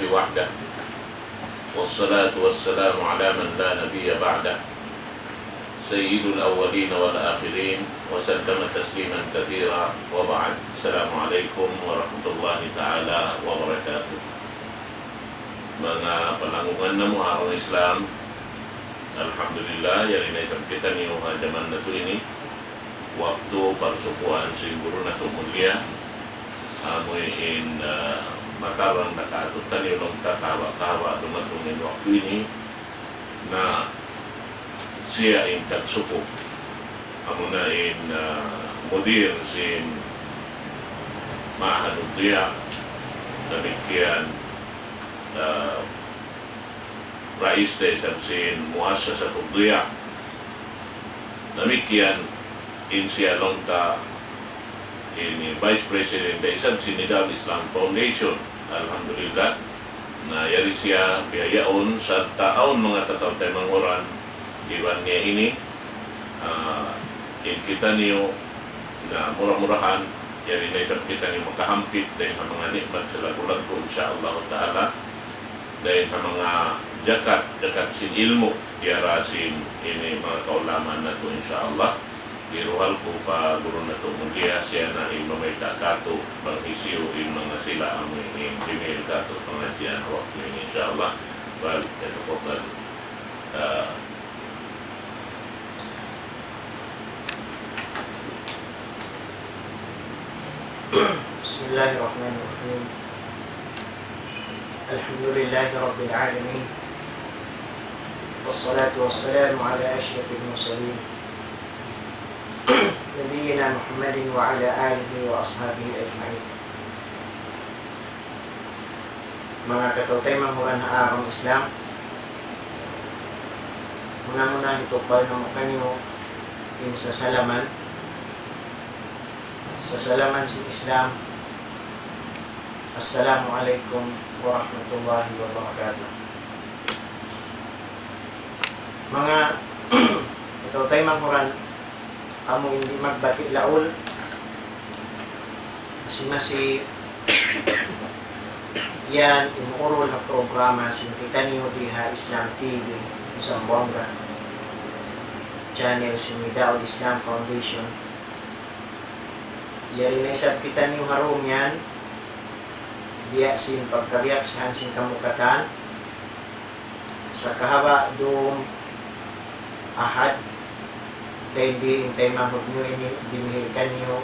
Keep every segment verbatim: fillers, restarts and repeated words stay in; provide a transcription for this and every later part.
وحده، والصلاة والسلام على من لا نبي بعده، سيد الأولين والآخرين، وسلم تسليما كثيرا، وبعد. السلام عليكم ورحمة الله تعالى وبركاته. Manga palanggungan namu' ha agama Islam, alhamdulillah, yari na isab kitaniyu ha jaman natu' ini, waktu parsukuan sin guru natu' mulia, amu in, ah, matarang na kātu'niyu laung ta kahaba'-kahaba' dumatung in waktu ini, na siya in tagsuku, amuna in, ah, mudir sin Ma'had Diya, damikkiyan, ah, rais da isab sin Muassasat Diya. Damikkiyan in siya laung ta ini Vice President da isab sin Nida Islam Foundation. Alhamdulillah. Na yari siya bihaun sarta' awn manga kataw-taymanghuran iban niya ini, ah, in kitaniyu na mura-murahan yari na isab kitaniyu makahampit dayn ha manga ni'mat salaggu'-laggu', insya Allah ta'ala. Dayn ha manga jakat, jakat sin ilmu', diyara sin ini manga kaulamaan natu', insya Allah. Diruhal ku pa guru natu' mulia, siya na in mamayta' kātu', bang hisiyu in manga sila amu in dimihil kātu' pangadjian waktu ini, insya Allah. Bal, yatafaddal. Ah, بسم الله الرحمن الرحيم. الحمد لله رب العالمين. والصلاة والسلام على أشرف المرسلين. نبينا محمد وعلى آله وأصحابه أجمعين. Manga kataw-taymanghuran ha agama Islam, muna-muna hitukbal namu' kaniyu in sasalaman, sasalaman sin Islam. Assalamu alaykum warahmatullahi wabarakatuh. Manga kataw-taymanghuran, amu in di' magbati' laul, masi-masi yan in urul ha programa sin kitaniyu di ha Islam T V, Zamboanga, channel sin Nida Islam Foundation. Yari na isab kitaniyu ha dum yan, biya' sin pagkabiyaksahan sin kamu katan, sakahaba' dum Ahad, dayn di in taymanghud niyu ini dimihil kaniyu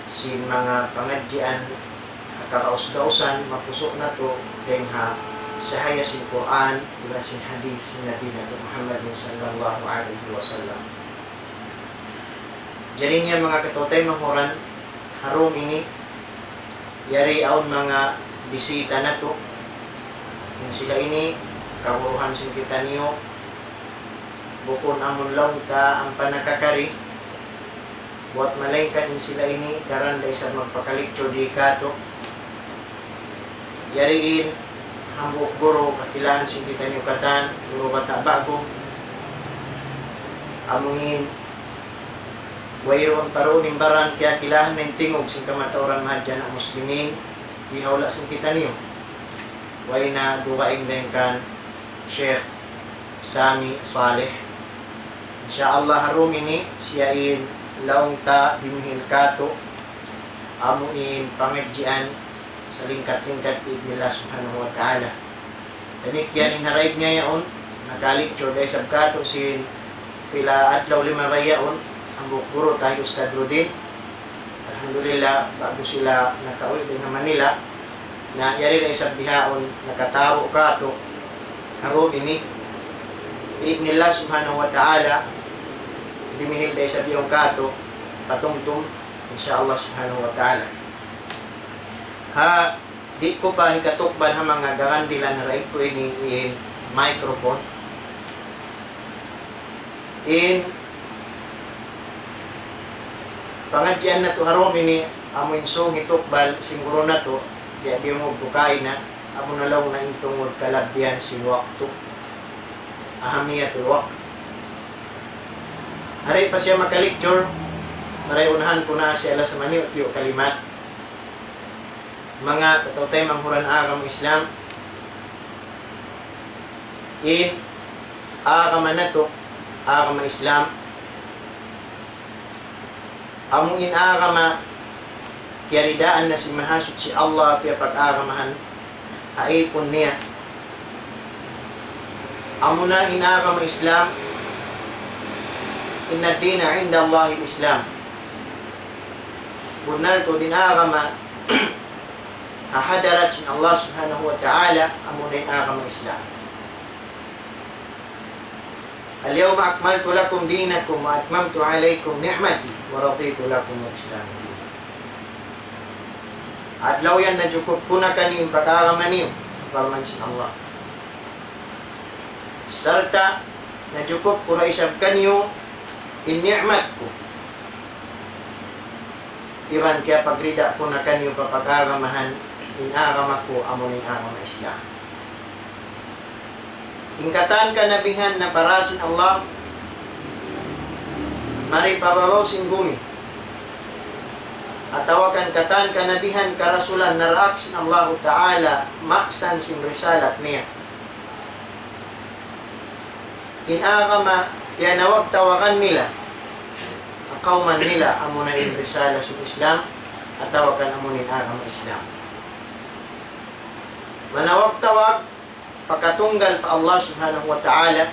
sin manga pangadjian ha kagaus-gausan, mapusu' natu' dayn ha sahaya sin Qur'an, iban sin hadith sin Nabi natu' Muhammadin sallallahu alayhi wasallam. Jari niya manga kataw-taymanghuran, ha dum ini, yari awn manga bisita natu'. In sila ini, kaguruhan sin kitaniyu, bukun amun laung ta ampa nakakari, buwat malaingkan in sila ini, daran da isab magpakaliktur di kātu'. Yari in hambuuk guru kakilahan sin kitaniyu katan, guru bata' ba'gu. Amu in wayruun pa duun in baran kiyakilahan na in tingug sin kamatauran mahadjana' muslimin, di ha hula' sin kitaniyu. Way na dugaing dayn kan Sheikh Sami Saleh. Insya Allah, ha dum ini, siya in laung ta dimihil kātu', amu in pangadjian salingkat-lingkat bi'idhnillah subhanahu wa ta'ala. Damikkiyan in ha daig niya yaun, nakaliktur da isab kātu' sin pila adlaw limabay yaun, hambuuk guru ta hi Ustadz Rudin. Alhamdulillah, ba'gu sila nakauwi' dayn ha Manila. Na yari da isab bihaun nakatabu' kātu' ha dum ini. Bi'idhnillah subhanahu wa ta'ala, dimihil da isab yaun kātu' patumtum, insya Allah subhanahu wa ta'ala. Ha, di' ku pa hikatukbal ha manga garandilan ha daig ku ini in microphone. In pangadjian natu' ha dum ini, amu in sūng hitukbal sin guru natu', biya' diyungug ku kaina, amu na laung na in tungud kalabbihan sin waktu. Ahamiyatul waqt. Di' pa siya makaliktur, marayaw unahan ku na siya lasa maniyu'-tiyu' kalimat. Manga kataymanghuran agama Islam, in agama natu', agama Islam, amu in agama kiyaridaan na sin Mahasuchi Allah, piyapag-agamahan ha ipun niya. Amuna in agama Islam, إن الدين عند الله الإسلام. Bunnal tuud in agama ha hadarat sin Allah Subhanahu wa Ta'ala, amuna in agama Islam. اليوم أكملت لكم دينكم وأتممت عليكم نعمتي ورضيت لكم الإسلام دينا. Adlaw yan najukup ku na kaniyu in pag-agama niyu, parman sin Allah. Sarta' najukup ku da isab kaniyu in ni'mat ku. Iban kiyapagrida ku na kaniyu pa pag-agamahan in agama ku, amu in agama Islam. In katan kanabihan na para sin Allah, mari pa babaw sin bumi, atawa kan katan kanabihan karasulan naraak sin Allahu Ta'ala, masan sin risalat niya. In agama, piyanawag-tawagan nila, ha kawman nila, amuna in risala sin Islam, atawa kan amuna in agama Islam. Manawag-tawag, pakatunggal pa Allah Subhanahu wa Ta'ala,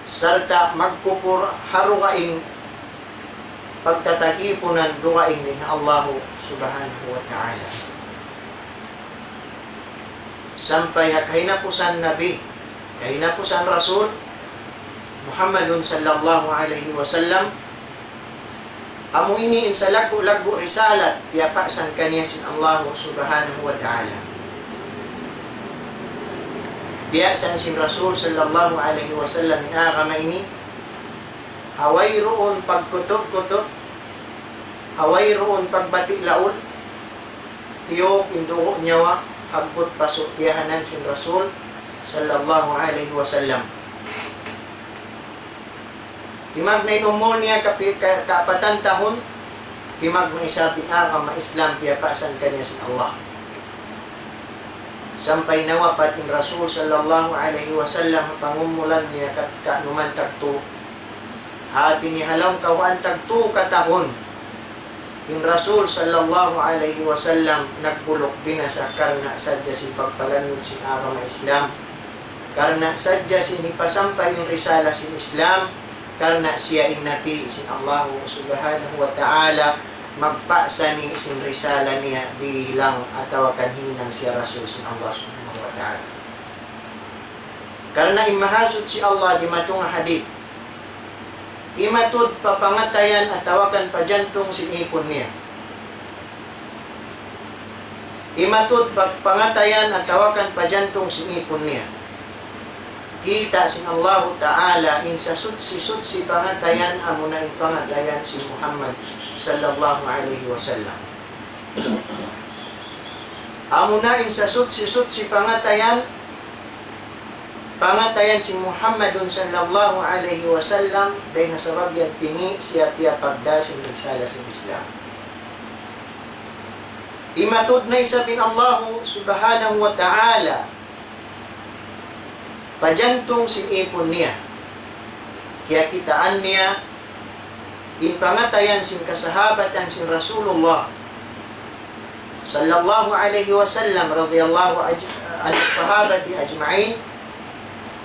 sarta' magkupur ha dugaing pagtatagipunan dugaing dayn ha Allah Subhanahu wa Ta'ala. Sampay ha kahinapusan Nabi, kahinapusan Rasul, Muhammadun sallallahu alayhi wasallam, amu ini in salaggu'-laggu' risalat, piyapaasan kaniya sin Allah Subhanahu wa Ta'ala. Piyaasan sin Rasul sallallahu alayhi wasallam in agama ini, ha wayruun pagkutuk-kutuk, ha wayruun pagbati' laud, tiyuk in dugu' nyawa, haggut pasu' tiyahanan sin Rasul sallallahu alayhi wasallam. Timagna' in umul niya kapi-, ka-, kaapatan tahun, timagna' isab in agama Islam piyapaasan kaniya sin Allah. Sampay nawapat in Rasul sallallahu alayhi wasallam, pangumulan niya ka-, kaanuman tagtu. Hati niya ha lawm kawhaan tagtu katahun. In Rasul sallallahu alayhi wasallam nagbuluk binasa karna' sadja sin pagpalangug sin agama Islam. Karna' sadja sin hipasampay in risala sin Islam. Karna' siya in napī' sin Allah Subhanahu wa Ta'ala, magpaasan sin risala niya bilang atawa kan hinang siya Rasul sin Allah Subhanahu wa Ta'ala. Karna' in Mahasuchi Allah dimatung ha hadith, imatud pa pangatayan atawa kan pa jantung sin ipun niya. Imatud pa pangatayan atawa kan pa jantung sin ipun niya. Kita' sin Allahu Ta'ala in sasuchi-suchi pangatayan amuna in pangatayan sin Muhammad sallallahu alayhi wasallam. Amuna in sasuchi-suchi pangatayan, pangatayan sin Muhammadun sallallahu alayhi wasallam, dayn ha sabab yan pī' niya piyapagdā sin risala sin Islam. Imatud na isab in Allahu Subhanahu wa Ta'ala pa jantung sin ipun niya. Kiyakitaan niya in pangatayan sin kasahabatan sin Rasulullah sallallahu alayhi wasallam, radiyallahu aj-, anil sahabati ajma'in,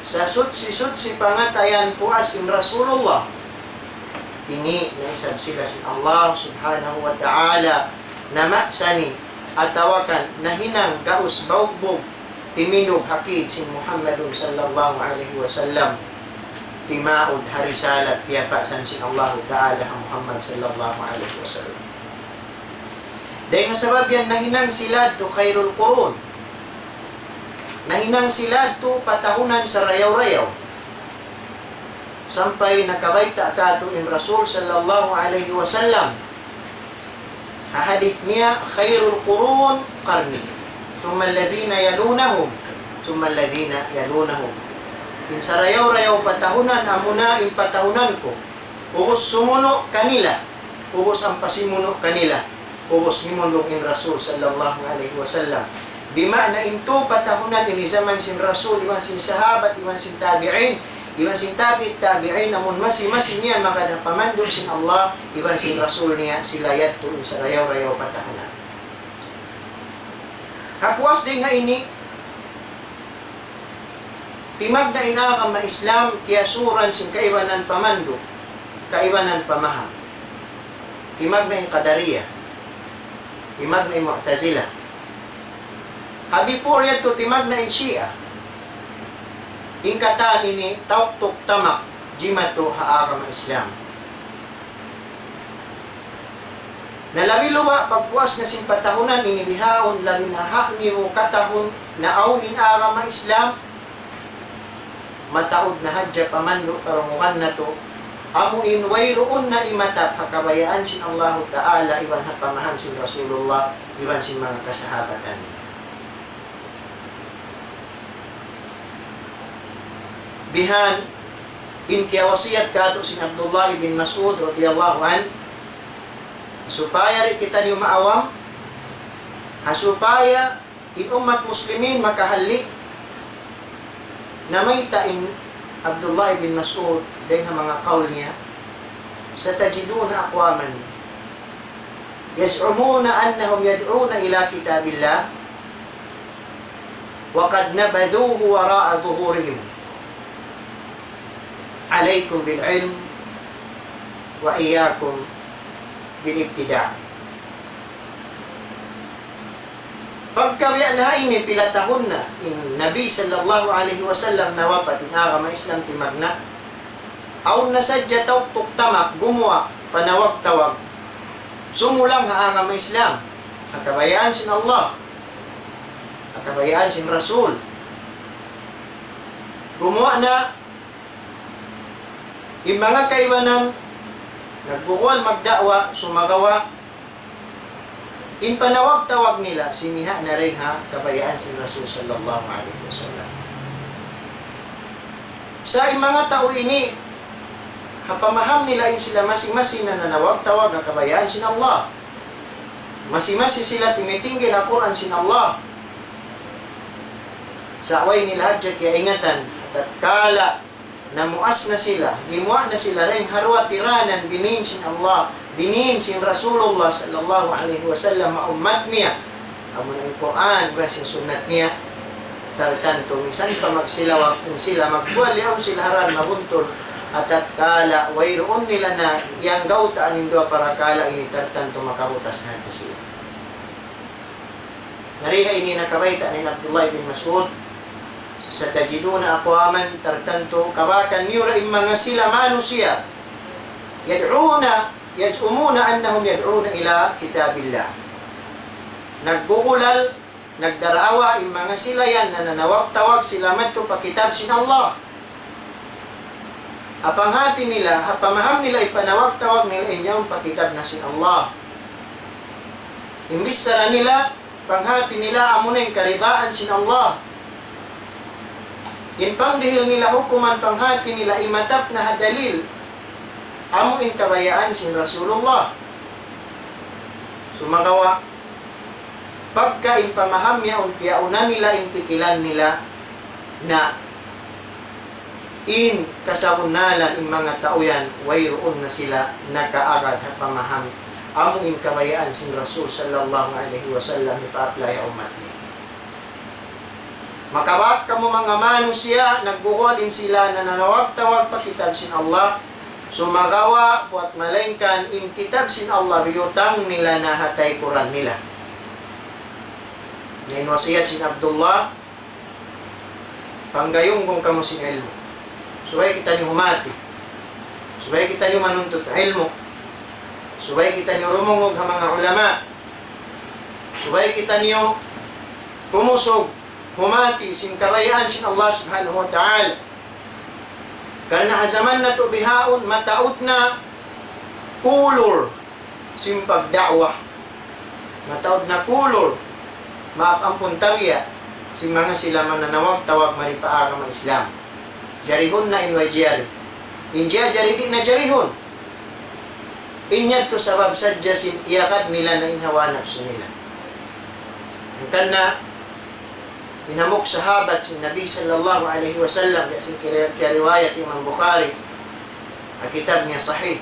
sasuchi-suchi pangatayan puas sin Rasulullah. Pī' niya isab sila sin Allah Subhanahu wa Ta'ala, namaasan atawa kan nahinang gaus baugbug, timindug ha kid sin Muhammadun sallallahu alayhi wasallam, timaud ha risalat piyapaasan sin Allahu Ta'ala ha Muhammad sallallahu alayhi wasallam. Dayn ha sabab yan nahinang sila tu khairul qurun. Nahinang sila tu patahunan sarayaw-rayaw. Sampay nakabayta' katu' in Rasul sallallahu alayhi wasallam ha hadith niya, خير القرون قرني ثم الذين يلونهم ثم الذين يلونهم. In sarayaw-rayaw patahunan amuna in patahunan ku. Ubus sumunu' kanila, ubus ampa simunu' kanila. Ubus ngimundung in Rasul sallallahu alayhi wasallam. Di' maana in tū pa tahunan ini jaman sin Rasul, iban sin sahabat, iban sin tabi'in, iban sin tabi'it tabi'in, amun masi-masi niya magad ha pamandu' sin Allah, iban sin Rasul niya, sila yadtu in sarayaw-rayaw pa tahunan. Ha puas dayn ha ini, timagna' in agama Islam, kiyasuran sin kaibanan pamandu', kaibanan pamaham. Timagna' in Qadariyah, timagna' in Mu'tazilah. Ha before yadtu timagna' in Shia. In katan ini, tauktuk tamak, jimatu ha agama Islam. Na labi luba' pagpuas na sin pa tahunan ini bihaun, labi na ha ngibu katahun na awn in agama Islam, mataud na hadja pamandu' karungugan natu', amu in wayruun na imatap ha kabayaan sin Allahu Ta'ala iban ha pamaham sin Rasulullah iban sin manga kasahabatan niya. Bihan in kiyawasiyat kātu' sin Abdullah ibn Mas'ud radiyallahu anhu, supaya di' kitaniyu maawam, ha supaya in ummat muslimin makahalli', namayta' in Abdullah ibn Mas'ud dayn ha manga qawl niya, ستجدون أقواما يزعمون أنهم يدعون إلى كتاب الله وقد نبذوه وراء ظهورهم. عليكم بالعلم وإياكم بالابتداع. Pagka biya' na ha ini pila tahun na in Nabi sallallahu alayhi wasallam nawapat, in agama Islam timagna'. Awn na sadja tauktuk tamak gumuwa' panawag-tawag sumulang ha agama Islam, ha kabayaan sin Allah, ha kabayaan sin Rasul. Gumuwa' na in manga kaibanan, nagbubuwal magda'wa, sumagawa' in panawag-tawag nila, simiha' na dayn ha kabayaan sin Rasul sallallahu alayhi wasallam. Sa' in manga tau ini, ha pamaham nila in sila masi-masi na nanawag-tawag ha kabayaan sin Allah. Masi-masi sila timitinggil ha Qur'an sin Allah. Sa' way nila hadja kiyaingatan, tatkala namuas na sila, gimuwa' na sila dayn ha duwa tiranan binin sin Allah, binin sin Rasulullah sallallahu alayhi wasallam ha ummat niya, amu na in Qur'an, iban sin sunnat niya, tartantu, misan pa magsilawak in sila, magbuwal yaun sila ha dān mabuntul, ha tatkala wayruun nila na iyanggawtaan in duwa parakala' ini, tartantu makabutas na hadtu sila. Nari ha ini nakabayta' na in Abdullah ibn Mas'ud, ستجدون أقواما, tartantu kabakan niyu da in manga sila manusiya', يدعون، يزعمون أنهم يدعون إلى كتاب الله. Naggugulal, nagdarawa in manga sila yan na nanawag-tawag sila madtu pa kitab sin Allah. Ha panghati nila, ha pamaham nila, in panawag-tawag nila in yaun pa kitab na sin Allah. In bichara nila, panghati nila, amu na in karidaan sin Allah. In pangdihil nila hukuman, panghati nila, imatap na ha dalil, amu in kabayaan sin Rasulullah. Sumagawa', pagka in pamaham yaun piyauna nila in pikilan nila, na in kasabunnalan in manga tau yan, wayruun na sila nakaagad ha pamaham amu in kabayaan sin Rasul sallallahu alayhi wasallam hipaaplay ha ummat niya. Makabak kamu manga manusiya', nagbuhul in sila na nanawag-tawag pa kitab sin Allah, sumagawa' buwat malaingkan in kitab sin Allah biyutang nila na ha taykuran nila. Na in wasiyat sin Abdullah, panggayunggung kamu sin ilmu'. Subay kitaniyu humati. Subay kitaniyu manuntut ilmu'. Subay kitaniyu rumungug ha manga ulama. Subay kitaniyu kumusug, humati sin kabayaan sin Allah Subhanahu wa Ta'ala. Karna' ha jaman natu' bihaun, mataud na kulur sin pagda'wa. Mataud na kulur, maap ampun, tabiya' sin manga sila mananawag-tawag mari pa agama Islam. Jarihun na in way jari. In jari di' na jarihun. In yadtu sabab sadja sin iyagad nila na in hawa napsu nila. Hangkan na in hambuuk sahabat sin Nabi sallallahu alayhi wasallam, biya' sin kiyari-, kiyariwayat Imam Bukhari ha kitab niya Sahih.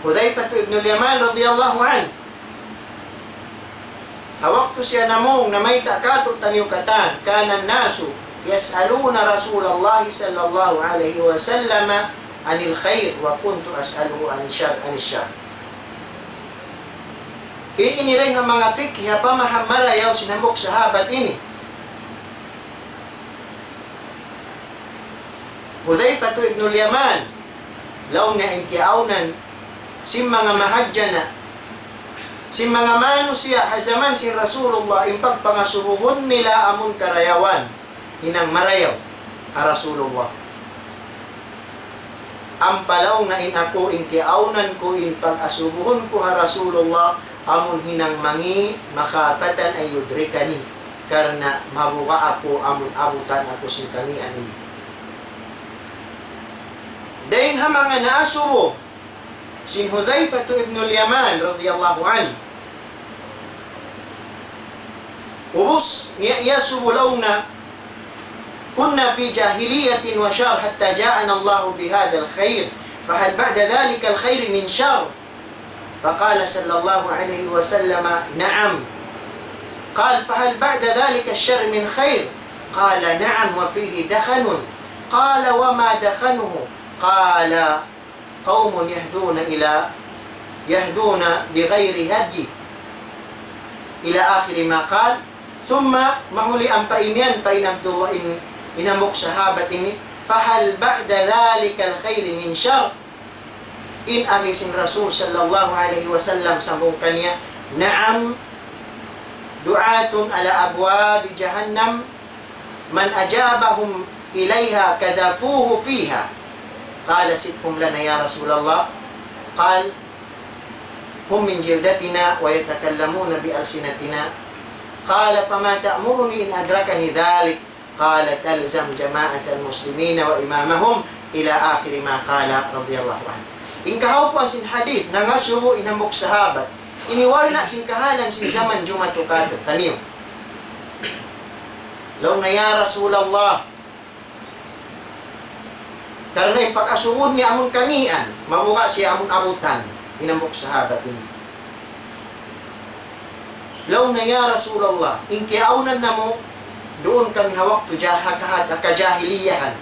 Hudhayfah ibn al-Yaman radiyallahu anhu, ha waktu siya namung namayta' kātu'niyu katan, كان الناس يسألون رسول الله صلى الله عليه وسلم عن الخير وكنت أسأله عن الشر، عن الشر. In ini dayn ha manga fikih ha pamaham marayaw sin hambuuk sahabat ini. Hudhayfah ibn al-Yaman, laung niya in kiyaawnan sin manga mahadjana', sin manga manusiya' ha jaman sin Rasulullah, in pagpangasubuhun nila amun karayawan, hinang marayaw ha Rasulullah. Ampa laung niya in aku, in kiyaawnan ku, in pag-asubuhun ku ha Rasulullah, amun hinang mangi', مخافة أن يدركني. Karna' mabuga' aku amun abutan aku sin kangian ini. Dayn ha manga naasubu sin Hudhayfah ibn al-Yaman radiyallahu anhu. Ubus niya iyasubu laung niya, كنا في جاهلية وشر حتى جاءنا الله بهذا الخير، فهل بعد ذلك الخير من شر؟ فقال صلى الله عليه وسلم: نعم. قال: فهل بعد ذلك الشر من خير؟ قال: نعم، وفيه دخن. قال: وما دخنه؟ قال: قوم يهدون إلى، يهدون بغير هدي، إلى آخر ما قال. Thumma, mahuli ampa imiyan pa in Abdullah in, in hambuuk sahabat ini, فهل بعد ذلك الخير من شر؟ In agi sin Rasul sallallahu alayhi wasallam sambung kaniya, نعم، دعاة على أبواب جهنم، من أجابهم إليها قذفوه فيها. قال: صفهم لنا يا رسول الله. قال: هم من جلدتنا ويتكلمون بألسنتنا. قال: فما تأمرني إن أدركني ذلك؟ قال: تلزم جماعة المسلمين وإمامهم، إلى آخر ما قال، رضي الله عنه. In kahawpuan sin hadith, nangasubu in hambuuk sahabat. Ini warna' sin kahalan sin jaman jumatu kātu'niyu. Laung niya, "Ya Rasulullah, karna' in pag-asubuhun niya amun kangian, mabuga' siya amun abutan." In hambuuk sahabat ini. Laung niya, "Ya Rasulullah, in kiyaawnan namu', duun kami ha waktu jah-, ha kaha-, ha kajahiliyahan,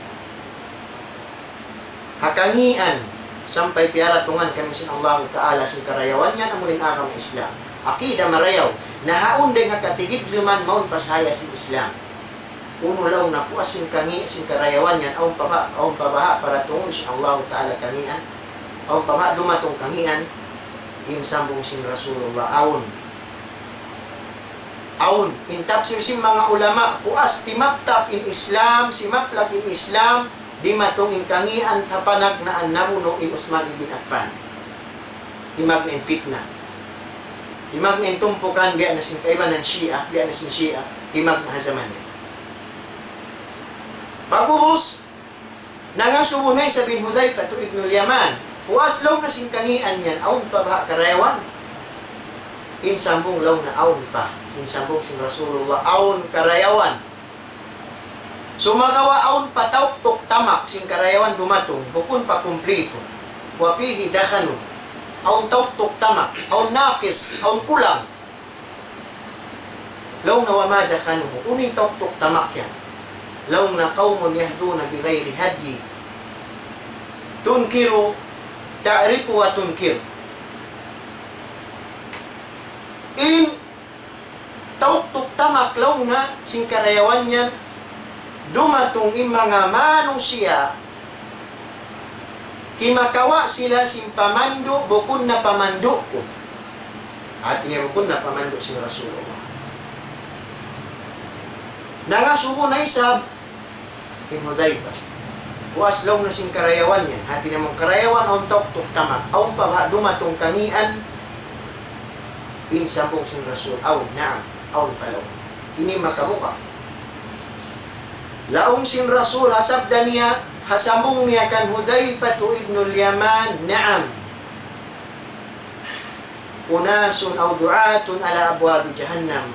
ha kangian, sampay piyaratungan kami sin Allahu Ta'ala sin karayawan niya, amu in agama Islam. Akida marayaw, nahaun dayn ha katihidluman mawn pa sahaya sin Islam. Unu laung niya puas sin kangi', sin karayawan yan, awn pa baha', awn pa baha' paratungun sin Allahu Ta'ala kangian, awn pa baha' dumatung kangian?" In sambung sin Rasulullah, "Awn. Awn." In tafsir sin manga ulama, puas timaptap in Islam, simaplag in Islam, dimatung in kangian, ha panagnaan nabunu' in Uthman ibn Affan. Timagna' in fitna. Timagna' in tumpukan, biya' na sin kaibanan Shia, biya' na sin Shia, timagna' ha jaman niya. Pag'ubus, nangasubu na isab in Hudhayfah ibn al-Yaman, "Puas laung niya sin kangian yan, awn pa baha' karayawan?" In sambung laung niya, "Awn pa." In sambung sin Rasulullah, "Awn karayawan. Sumagawa' awn pa tauktuk tamak sin karayawan dumatung, bukun pa kumplitu. Wa fihi dakhanun. Awn tauktuk tamak, awn naqis, awn kulang." Laung niya, "Wa ma dakhanuhu?" Unu in tauktuk tamak yan? Laung niya, "Qawmun yahduna bi ghayri hadyi. Tunkiru, ta'rifu wa tunkir." In tauktuk tamak laung niya sin karayawan yan, dumatung in manga manusiya', kimakawa' sila sin pamandu', bukun na pamandu' ku. Hati niya bukun na pamandu' sin Rasulullah. Nangasubu na isab in Hudhayfah. Puas laung niya sin karayawan yan. Hati niya bang karayawan awn tauktuk tamak, awn pa baha' dumatung kangian? In sambung sin Rasul, "Awn, naam, awn pa laung." Ini makabuka'. Laung sin Rasul, ha sabda niya, Ha sambung niya kan Hudhayfatu ibnul Yaman, نعم. أناس أو دعاة على أبواب جهنم.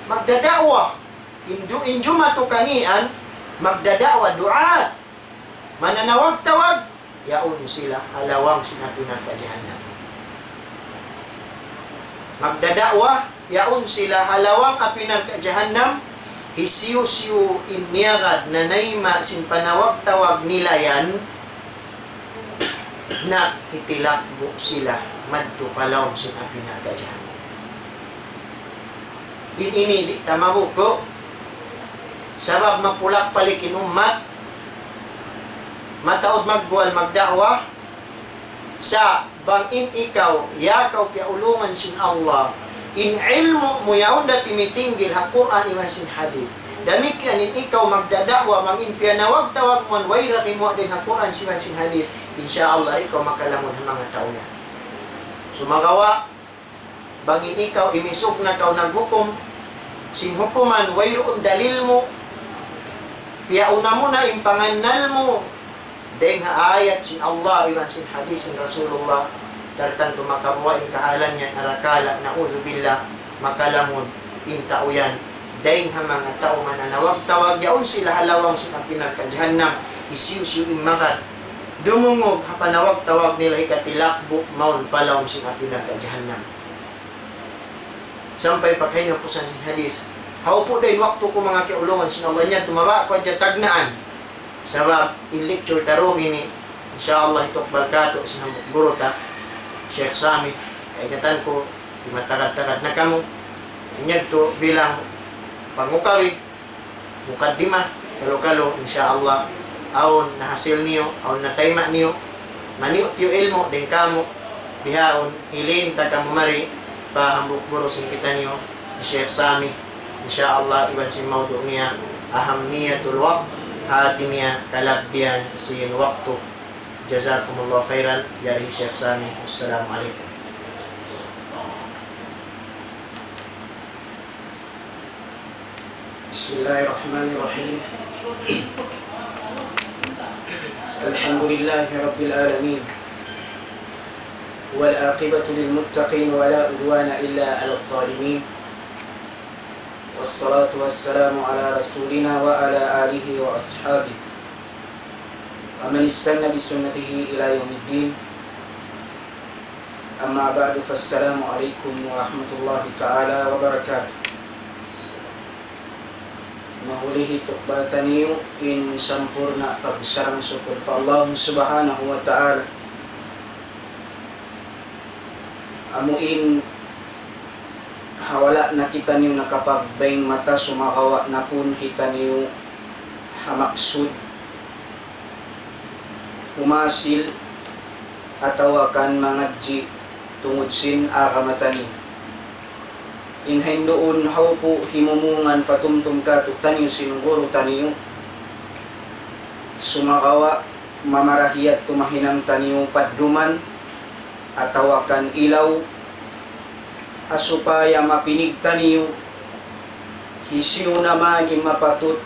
Magdada'wa. In du-, in jumatu kanian, magdada'wa, du'at. Mananawag-tawag, yaun sila ha lawang sin api narka' jahannam. Magdada'wa, yaun sila ha lawang api narka' jahannam, hisiyu-siyu in miyagad nanayma' sin panawag-tawag nila yan, na hitilakbu' sila madtu pa lawm sin api narka' jahannam. In ini di' ta mabuku', sabab mapulak-palik in ummat, mataud maggual magda'wa, sa' bang in ikaw, ya kaw kiyaulungan sin Allah, in ilmu' mu yaun da timitinggil ha Qur'an iban sin hadith. Damikkiyan in ikaw magdada'wa, bang in piyanawag-tawag mu yan way ra kimuha' dayn ha Qur'an iban sin hadith, insya Allah ikaw makalamud ha manga tau yan. Sumagawa', bang in ikaw imisug na kaw naghukum, sin hukuman wayruun dalil mu, piyauna mu na in pangannal mu, dayng ha ayat sin Allah iban sin hadith sin Rasulullah, tartantu makabuga' in kahalan yan, arakala', na'udhubillah, makalamud in tau yan, dayng ha manga tau mananawag-tawag, yaun sila ha lawang sin api narka' jahannam, hisiyu-siyu in magad dumungug ha panawag-tawag nila hikatilakbu' mawn pa lawm sin api narka' jahannam. Sampay pa kahinapusan sin hadith. Hawpu' da in waktu ku manga kiyaulungan sin Allah, in yan tumaba' ku hadja tagnaan. Sabab in lecture ta dum ini, insya Allah hitukbal katu' sin hambuuk guru ta, Sheikh Sami. Kaingatan ku, di' matagad-tagad na kamu. In yadtu bilang pangukawit, mukaddimah, kalu-kalu, insya Allah, awn nahasil niyu, awn natayma' niyu, maniyu' tiyu' ilmu' dayn kamu', bihaun, hilin ta kamu mari, pa hambuuk guru sin kitaniyu, Sheikh Sami, insya Allah, iban sin mawdu' niya, أهمية الوقت, hati niya, kalabbihan sin waktu. جزاكم الله خيرا, yari Sheikh Sami, wassalamu alaykum. بسم الله الرحمن الرحيم. الحمد لله رب العالمين. والعاقبة للمتقين ولا عدوان إلا على الظالمين. والصلاة والسلام على رسولنا وعلى آله وأصحابه ومن استن بسنته إلى يوم الدين. أما بعد، فالسلام عليكم ورحمة الله تعالى وبركاته. Mahuli hitukbal taniyu in sampurna' pagsarang-sukul pa Allah Subhanahu wa Ta'ala. Amu in ha wala' na kitaniyu nakapagbayng mata, sumagawa' na pun kitaniyu ha maksud umasil atawa kan mangadji' tungud sin agama taniyu. In hinduun hawpu' himumungan patumtum katu'taniyu sin guru taniyu, sumagawa' mamarahi yadtu mahinang taniyu padduman atawa kan ilaw, ha supaya mapinig taniyu, hisiyu na man in mapatut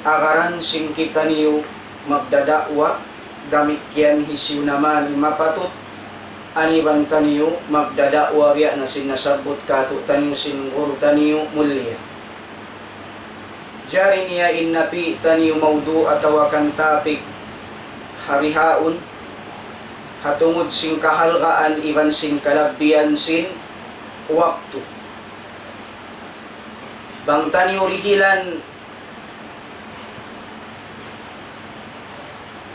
agaran sin kitaniyu magdada'wa, damikkiyan hisiyu na man in mapatut aniban taniyu magdada'wa, biya' na sin nasabbut katu'taniyu sin guru taniyu mulia. Jari niya in napī' taniyu mawdu' atawa kan topic ha bihaun, ha tungud sin kahalgaan iban sin kalabbihan sin waktu. Bang taniyu dihilan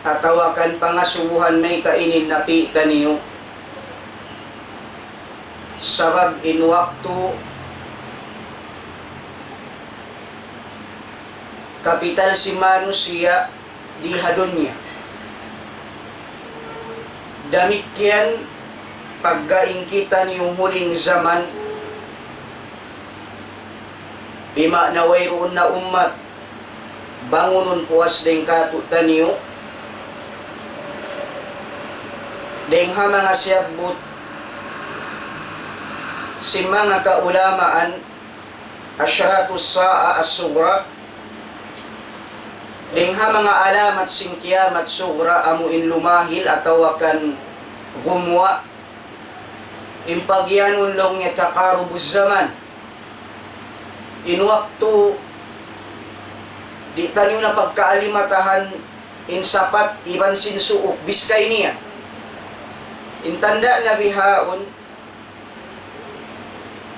atawa kan pangasubuhan mayta' ini in napī' taniyu. Sabab in waktu kapital sin manusiya' di ha dunya. Damikkiyan pagga in kitaniyu huling jaman, di' maana wayruun na ummat, bangunun puas dayn katu'taniyu, dayn ha manga siyabbut sin manga kaulamaan, أشراط الساعة الصغرى, Dayn ha manga alamat sin kiyamat sugra amu in lumahil atawa kan gumuwa', in pagiyanun laung niya taqarubuz zaman. In waktu di' taniyu na pagkaalimatahan in sapat iban sin suuk biskay niya. In tanda' niya bihaun,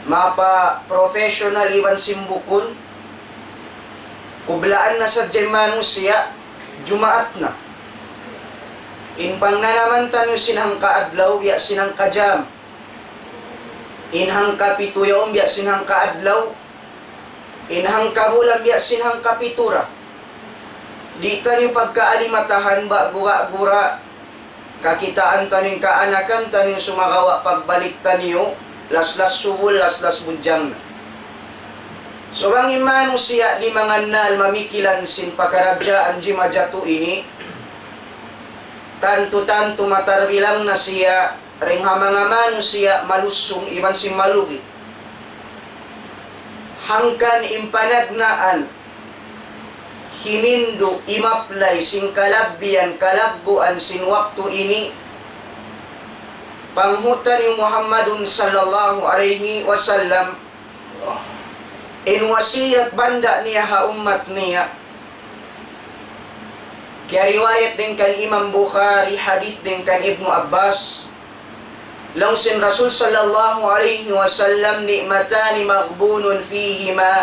mapa professional iban sin bukun, kublaan na sadja in manusiya', Jumaat na. In pangnanaman taniyu sin hangka adlaw, biya' sin hangka jam. In hangka pitu yaun, biya' sin hangka adlaw. In hangka bulan, biya' sin hangka pitu ra. Di' taniyu pagkaalimatahan, ba'gu-ba'gu ra kakitaan taniyu in kaanakan taniyu, sumagawa' pagbalik taniyu, laslas subul, laslas budjang na. So, bang in manusiya' limangannal mamikilan sin pakaradjaan jimajatu ini, tantu-tantu matarbilang na siya dayn ha manga manusiya' malusung iban sin malugi'. Hangkan in panagnaan himindu' imaplay sin kalabbihan kalagguan sin waktu ini, panghu' taniyu Muhammadun sallallahu alayhi wasallam, in wasiyat banda' niya ha ummat niya, kiyariwayat dayn kan Imam Bukhari, hadith dayn kan Ibnu Abbas, laung sin Rasul sallallahu alayhi wasallam, نعمتان مغبون فيهما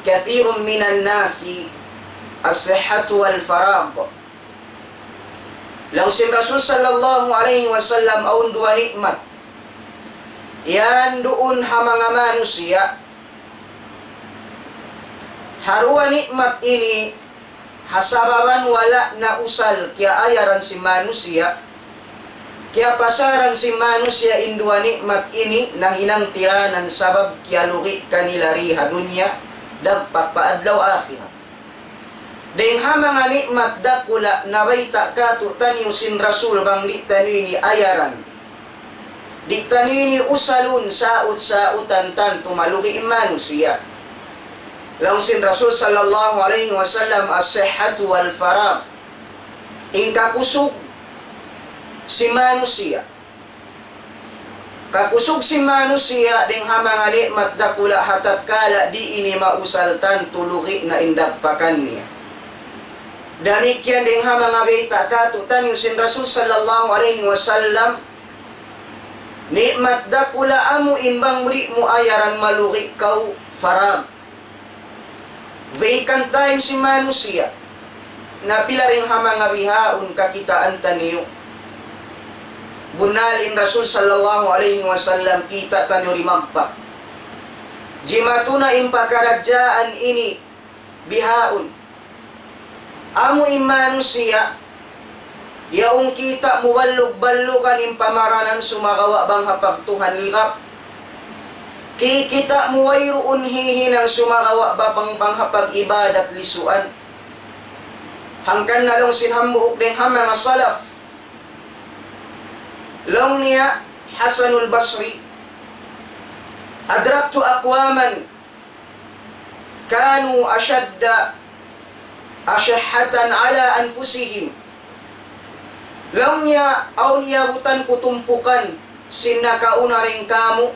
كثير من الناس، الصحة والفراغ. Laung sin Rasul sallallahu alayhi wasallam, awn duwa ni'mat yan duun ha manga manusiya'. Ha duwa ni'mat ini, ha sababan wala' na usal kiyaayaran sin manusiya', kiyapasaran sin manusiya' in duwa ni'mat ini, nahinang tiranan sabab kiyalugi' kanila di ha dunya, dagpak pa adlaw akhirat. Dayn ha manga ni'mat dakula' nabayta' kātu'niyu sin Rasul bang di' taniyu ini ayaran, di' taniyu ini usalun, saut-sautan, tantu malugi' in manusiya'. Laung sin Rasul sallallahu alayhi wasallam, الصحة والفراغ. In kakusug sin manusiya'. Kakusug sin manusiya' dayn ha manga ni'mat dakula' ha tatkala di' ini mausal, tantu lugi' na in dagpakan niya. Damikkiyan dayn ha manga bayta' kātu'niyu sin Rasul sallallahu alayhi wasallam, ni'mat dakula' amu in bang di' mu ayaran malugi' kaw, farag. Vacant time sin manusiya'. Na pila dayn ha manga bihaun kakitaan taniyu. Bunnal in Rasul sallallahu alayhi wasallam kita' taniyu di magpa. Jimatu na in pakaradjaan ini bihaun. Amu in manusiya', yaun kita' mu ballug-ballugan in pamaranan sumagawa' bang ha pagtuhan ligap. Kikita' mu wayruun hihinang sumagawa' bang, bang ha pag-ibadat lisuan. Hangkan na laung sin hambuuk dayn ha manga salaf. Laung niya Hasanul Basri, أدركت أقواما كانوا أشد أشحة على أنفسهم. Laung niya, awn iyabutan ku tumpukan sin nakauna dayn kāmu'.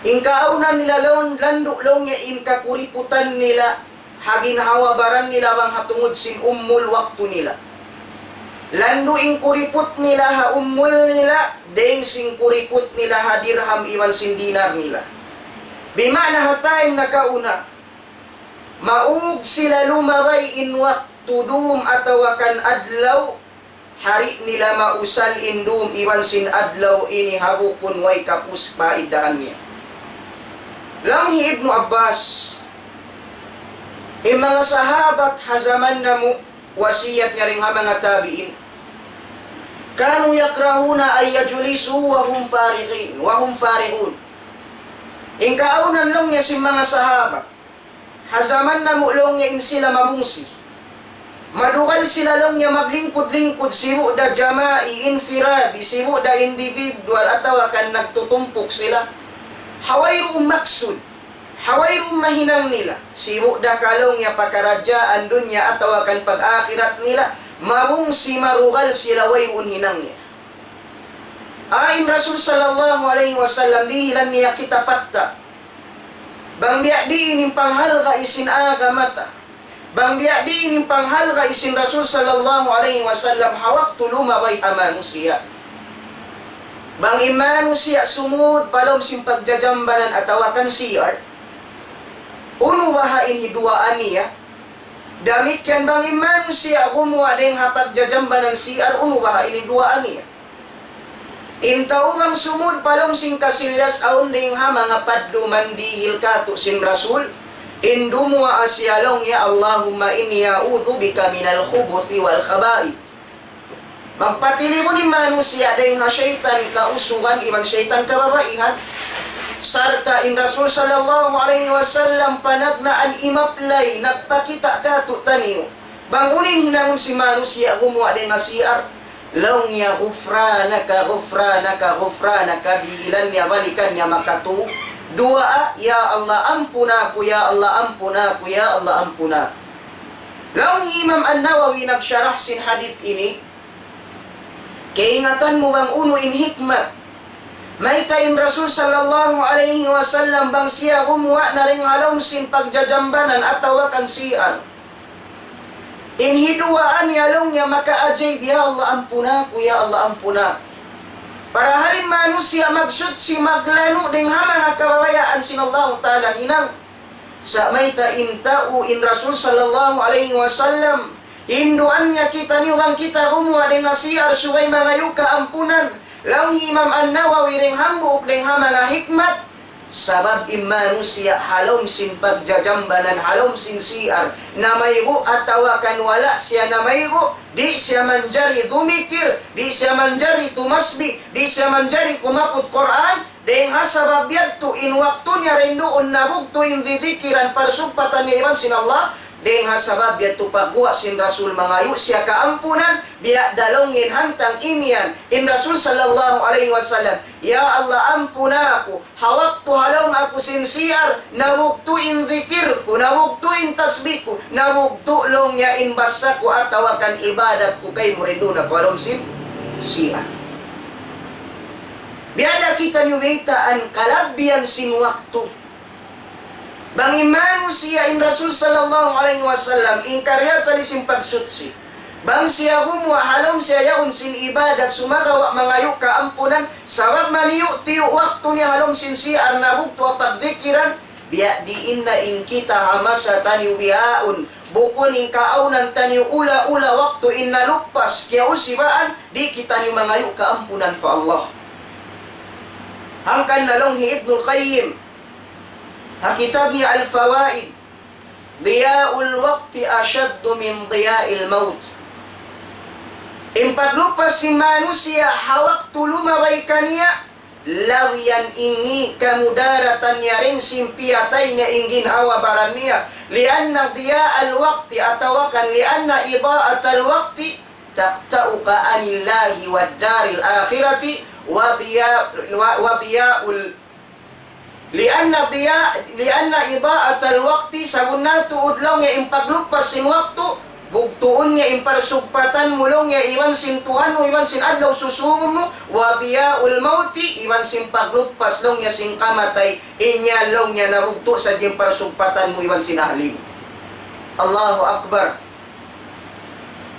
In kaawnan nila laung, landu' laung niya in kakuriputan nila ha ginhawa-baran nila bang ha tungud sin umul waktu nila. Landu' in kuriput nila ha umul nila, dayn sin kuriput nila ha dirham iban sin dinar nila. Bima'na ha time nakauna, maug sila lumabay in waktu dum atawa kan adlaw, di' nila mausal in dum iban sin adlaw ini ha bukun way kapus paidahan niya. Laung hi Ibnu Abbas, in manga sahabat ha jaman namu', wasiyat niya dayn ha manga tabi'in, كانوا يكرهون أن يجلسوا وهم فارغين، وهم فارغون. In kaawnan laung niya sin manga sahabat, ha jaman namu' laung niya in sila mabungsi. Madugal sila laung niya maglingkud-lingkud, sibu' da jama'i, infiradi, sibu' da individual, atawa kan nagtutumpuk sila. Ha wayruun maksud. Ha wayruun mahinang nila, sibu' da ka laung niya pakaradjaan dunya atawa kan pag-akhirat nila, mabungsi marugal sila wayruun hinang nila. In Rasul sallallahu alayhi wasallam dihilan niya kita patta'. Bang biya' diin in panghalga' sin agama ta. Bang biya' diin in panghalga' sin Rasul sallallahu alayhi wasallam ha waktu lumabay ha manusiya'. Bang in manusiya' sumud pa lawm sin pagjajambanan atawa kan C R, unu baha' in hiduwaa niya? Damikkiyan bang in manusiya' gumuwa' dayng ha pagjajambanan C R, unu baha' in hiduwaa niya? In tau bang sumud pa lawm sin kasilyas awn dayng ha manga padduman dihil kātu' sin Rasul, in dumuwaa siya laung niya, اللهم إني أعوذ بك من الخبث والخبائث. Magpatilibun in manusiya' dayng ha saytan kausugan iban saytan kababaihan. Sarta' in Rasul sallallahu alayhi wasallam panagnaan imaplay, nagpakita' kātu'niyu. Bang unu in hinangun sin manusiya' gumuwa' dayng ha C R, laung niya, غفرانك، غفرانك، غفرانك, dihilan niya, balikan niya makatu duwaa, "Ya Allah, ampuna aku, ya Allah, ampuna aku, ya Allah, ampuna aku." Laung hi Imam An-Nawawi nagsyarah sin hadith ini, kaingatan mu bang unu in hikmat? Mayta' in Rasul sallallahu alayhi wasallam bang siya gumuwa' na dayng ha lawm sin pagjajambanan atawa kan C R, in hiduwaa niya laung niya makaajaib, "Ya Allah, ampuna aku, ya Allah, ampuna aku." Parahal in manusiya' magsutsi maglanu' dayng ha manga kababayaan sin Allahu Ta'ala hinang. Sa' mayta' in tau in Rasul sallallahu alayhi wasallam, hinduan niya kitaniyu bang kita gumuwa' dayng ha C R subay mangayu' kaampunan. Laung hi Imam An-Nawawi dayng hambuuk dayng ha manga hikmat. Sabab in manusiya' ha lawm sin pagjajambanan, ha lawm sin C R, namaygu' atawa kan wala' siya namaygu', di' siya manjari dumikir, di' siya manjari tumasbih, di' siya manjari kumaput Qur'an, dayng ha sabab yadtu in waktu niya dayn duun nabugtu' in didikiran parsugpatan niya iban sin Allah, dayng ha sabab yadtu pagguwa' sin Rasul mangayu' siya kaampunan, biya' da laung in hantang imiyan in Rasul sallallahu alayhi wasallam, "Ya Allah, ampuna aku, ha waktu ha lawm aku sin C R, nabugtu' in dikir ku, nabugtu' in tasbih ku, nabugtu' laung niya in basa ku atawa kan ibadat ku kaymu dayn duun aku ha lawm sin C R." Biya' da kitaniyu baytaan kalabbihan sin waktu. Bang in manusiya' in Rasul sallallahu alayhi wasallam, in karna' sin pagsutsi. Bang siya gumuwa' ha lawm siya yaun sin ibadat, sumagawa' mangayu' kaampunan, sabab maniyu'-tiyu' waktu niya ha lawm sin C R nabugtu' ha pagdikiran, biya' diin na in kita ha masa taniyu bihaun, bukun in kaawnan taniyu ula-ula waktu in naluppas, kiyausiban, di' kitaniyu mangayu' kaampunan pa Allah. Hangkan na laung hi Ibnul Qayyim, ha kitab niya Al-Fawaid, "ضياع الوقت أشد من ضياع الموت." In pagluppas sin manusiya' ha waktu lumabay kaniya, labi yan ini kamudaratan niya dayn sin piyatay niya in ginhawa-baran niya. لأن ضياع الوقت, atawa kan لأن إضاعة الوقت تقطعك عن الله والدار الآخرة وضياع، و-، وضياع ال-، لأن ضياع، لأن إضاعة الوقت, sabunnal tuud laung niya in pagluppas sin waktu, bugtuun niya in parsugpatan mu laung niya iban sin Tuhan mu, iban sin adlaw susungun mu, وضياع الموت, iban sin pagluppas laung niya sin kamatay, in yan laung niya nabugtu' sadja in parsugpatan mu iban sin ahli mu. Allahu Akbar.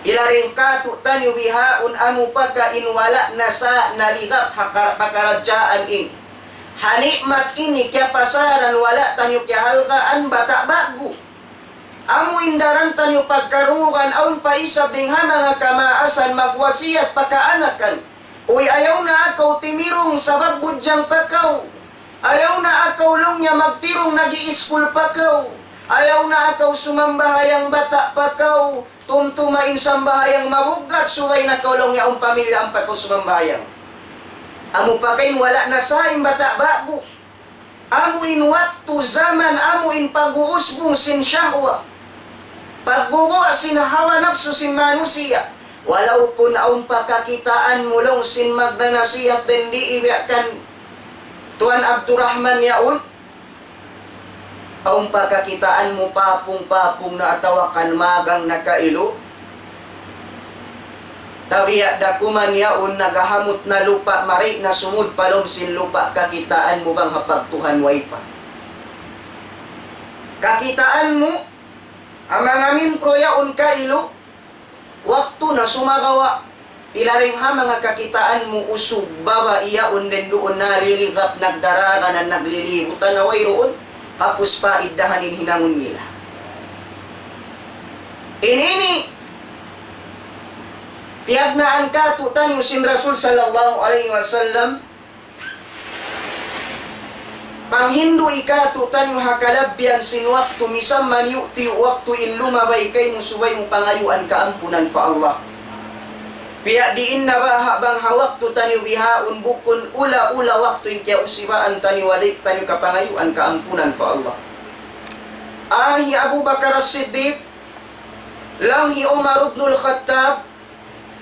Ilaring katu' taniyu bihaun amu pa ka in wala' na sa naligap ha ka-, pakaradjaan ini. Ha ni'mat ini kiyapasaran wala' taniyu kiyahalgaan bata' ba'gu. Amu in daran taniyu pagkarungugan awn pa isab dayn ha manga kamaasan magwasiyat pa kaanakan. Uy, ayaw na kaw timirung sabab budjang pa kaw. Ayaw na kaw laung niya magtirung nag-iiskul pa kaw. Ayaw na kaw sumambahayang bata' pa kaw. Tumtuma in sambahayang mabugat subay na kaw laung niya awn pamilya ampa kaw sumambahayang. Amu pa ka in wala' na sa in bata' ba'gu. Amu in waktu, zaman, amu in pag-uusbung sin shahwa. Pagguwa' sin hawa napsu sin manusiya'. Walaupun awn pa kakitaan mu laung sin magnanasihat dayn di biya' kan Tuan Abdurrahman yaun. Awn pa kakitaan mu papung-papung na atawa kan magang na kailu. Tabiya' da kuman yaun nagahamut na lupa', mari na sumud pa lawm sin lupa', kakitaan mu bang ha pagtuhan way pa. Kakitaan mu, amang amin pro yaun kailu, waktu na sumagawa', pila dayn ha manga kakitaan mu usug babai yaun dayn duun naliligap, nagdaraganan, naglilibutan na wayruun, kapus pa iddahan in hinangun nila. In ini, tiyagnaan kātu'niyu sin Rasul sallallahu alayhi wasallam, panghindu' kātu'niyu ha kalabbihan sin waktu, misan maniyu'-tiyu' waktu in lumabay kaymu subay mu pangayuan kaampunan pa Allah. Biya' diin na baha' bang ha waktu taniyu bihaun bukun ula-ula waktu in kiyausiban taniyu, wala' taniyu kapangayuan kaampunan pa Allah. Ah, hi Abu Bakar As-Siddiq, laung hi Umar ibn al-Khattab,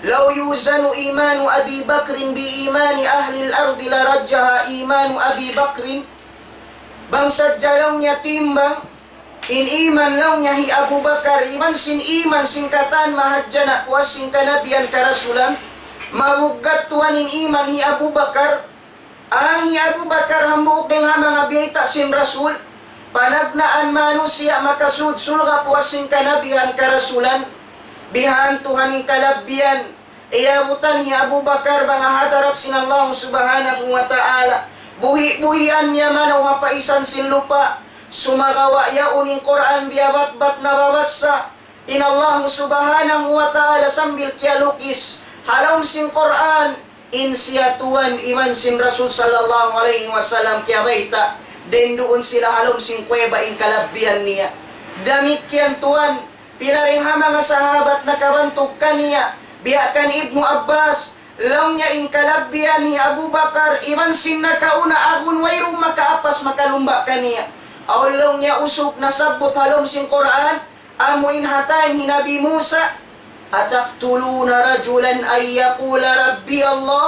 لو يوزن إيمان أبي بكر بإيمان أهل الأرض لرجح إيمان أبي بكر. Bang sadja laung niya timbang in iman laung niya hi Abu Bakar iban sin iman sin katan mahadjana' puas sin kanabihan karasulan, mabuggat tuwan in iman hi Abu Bakar. Ahi Abu Bakar hambuuk dayn ha manga biyayta' sin Rasul, panagnaan manusiya' makasud surga' puas sin kanabihan karasulan, bihan tuhan in kalabbihan, iyabutan hi Abu Bakar bang ha hadarat sin Allah Subhanahu wa Ta'ala, buhi'-buhian niya manaw ha paisan sin lupa', sumagawa' yaun in Qur'an biyabatbat nababassa, in Allah Subhanahu wa Ta'ala sambil kiyalukis ha lawm sin Qur'an, in siya tuwan iban sin Rasul sallallahu alayhi wasallam kiyabayta', dayn duun sila ha lawm sin kuweba in kalabbihan niya. Damikkiyan tuwan, pila dayn ha manga sahabat nakabantug kaniya, biya' kan Ibnu Abbas, laung niya in kalabbihan hi Abu Bakar iban sin nakauna agun wayruun makaapas makalumba' kaniya. Awn laung niya usug nasabbut ha lawm sin Qur'an, amu in ha time hi Nabi Musa, أتقتلون رجلا أن يقول ربي الله؟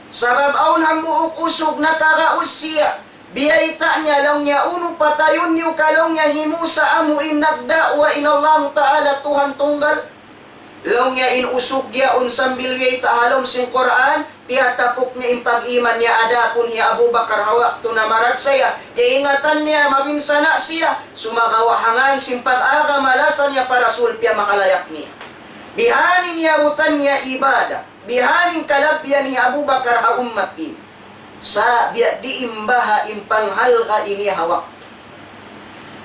Sabab awn hambuuk usug nakagaus siya. Biyayta' niya laung niya unu patayun niyu ka laung niya hi Musa amu in nagda'wa in Allahu Ta'ala Tuhan tunggal. Laung niya in usug yaun sambil biyayta' ha lawm sin Qur'an, tiyatapuk niya in pag-iman niya adapun hi Abu Bakar ha waktu namarachaya, kaingatan niya mabinsana' siya, sumagawa' ha ngān sin pag-agama lasa niya pa Rasul piyamahalayak niya. Bihaini in iyabutan niya ibadat, bihaini in kalabbihan hi Abu Bakar ha ummat ini. Sa' biya' diin baha' in panghalga' niya ha waktu.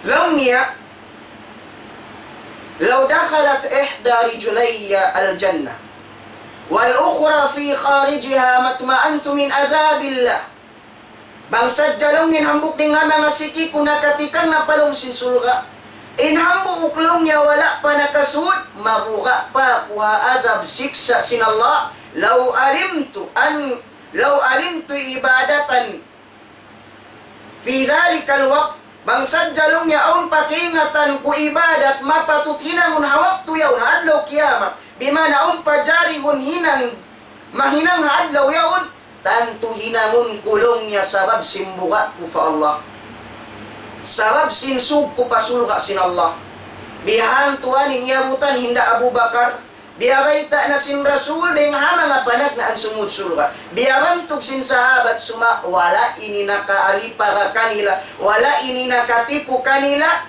Laung niya, لو دخلت إحدى رجلي الجنة والأخرى في خارجها ما اطمأنت من عذاب الله. Bang sadja laung in hambuuk dayn ha manga siki ku nakatikang na pa lawm sin surga', in hambuuk laung niya wala' pa nakasud, mabuga' pa aku ha adab siksa' sin Allah. لو علمت أن، لو علمت عبادة في ذلك الوقت, bang sadja laung niya awn pa kaingatan ku ibadat mapatut hinangun ha waktu yaun, ha adlaw kiyamat, bimana awn pa jarihun hinang mahinang ha adlaw yaun, tantu hinangun ku laung niya sabab sin buga' ku pa Allah, sabab sin sūng ku pa surga' sin Allah. Bihan tuwan in iyabutan hinda Abu Bakar, biyabayta' na sin Rasul dayn ha manga panagnaan sumud surga'. Biyabantug sin sahabat suma' wala' ini nakaalipara kanila, wala' ini nakatipu kanila,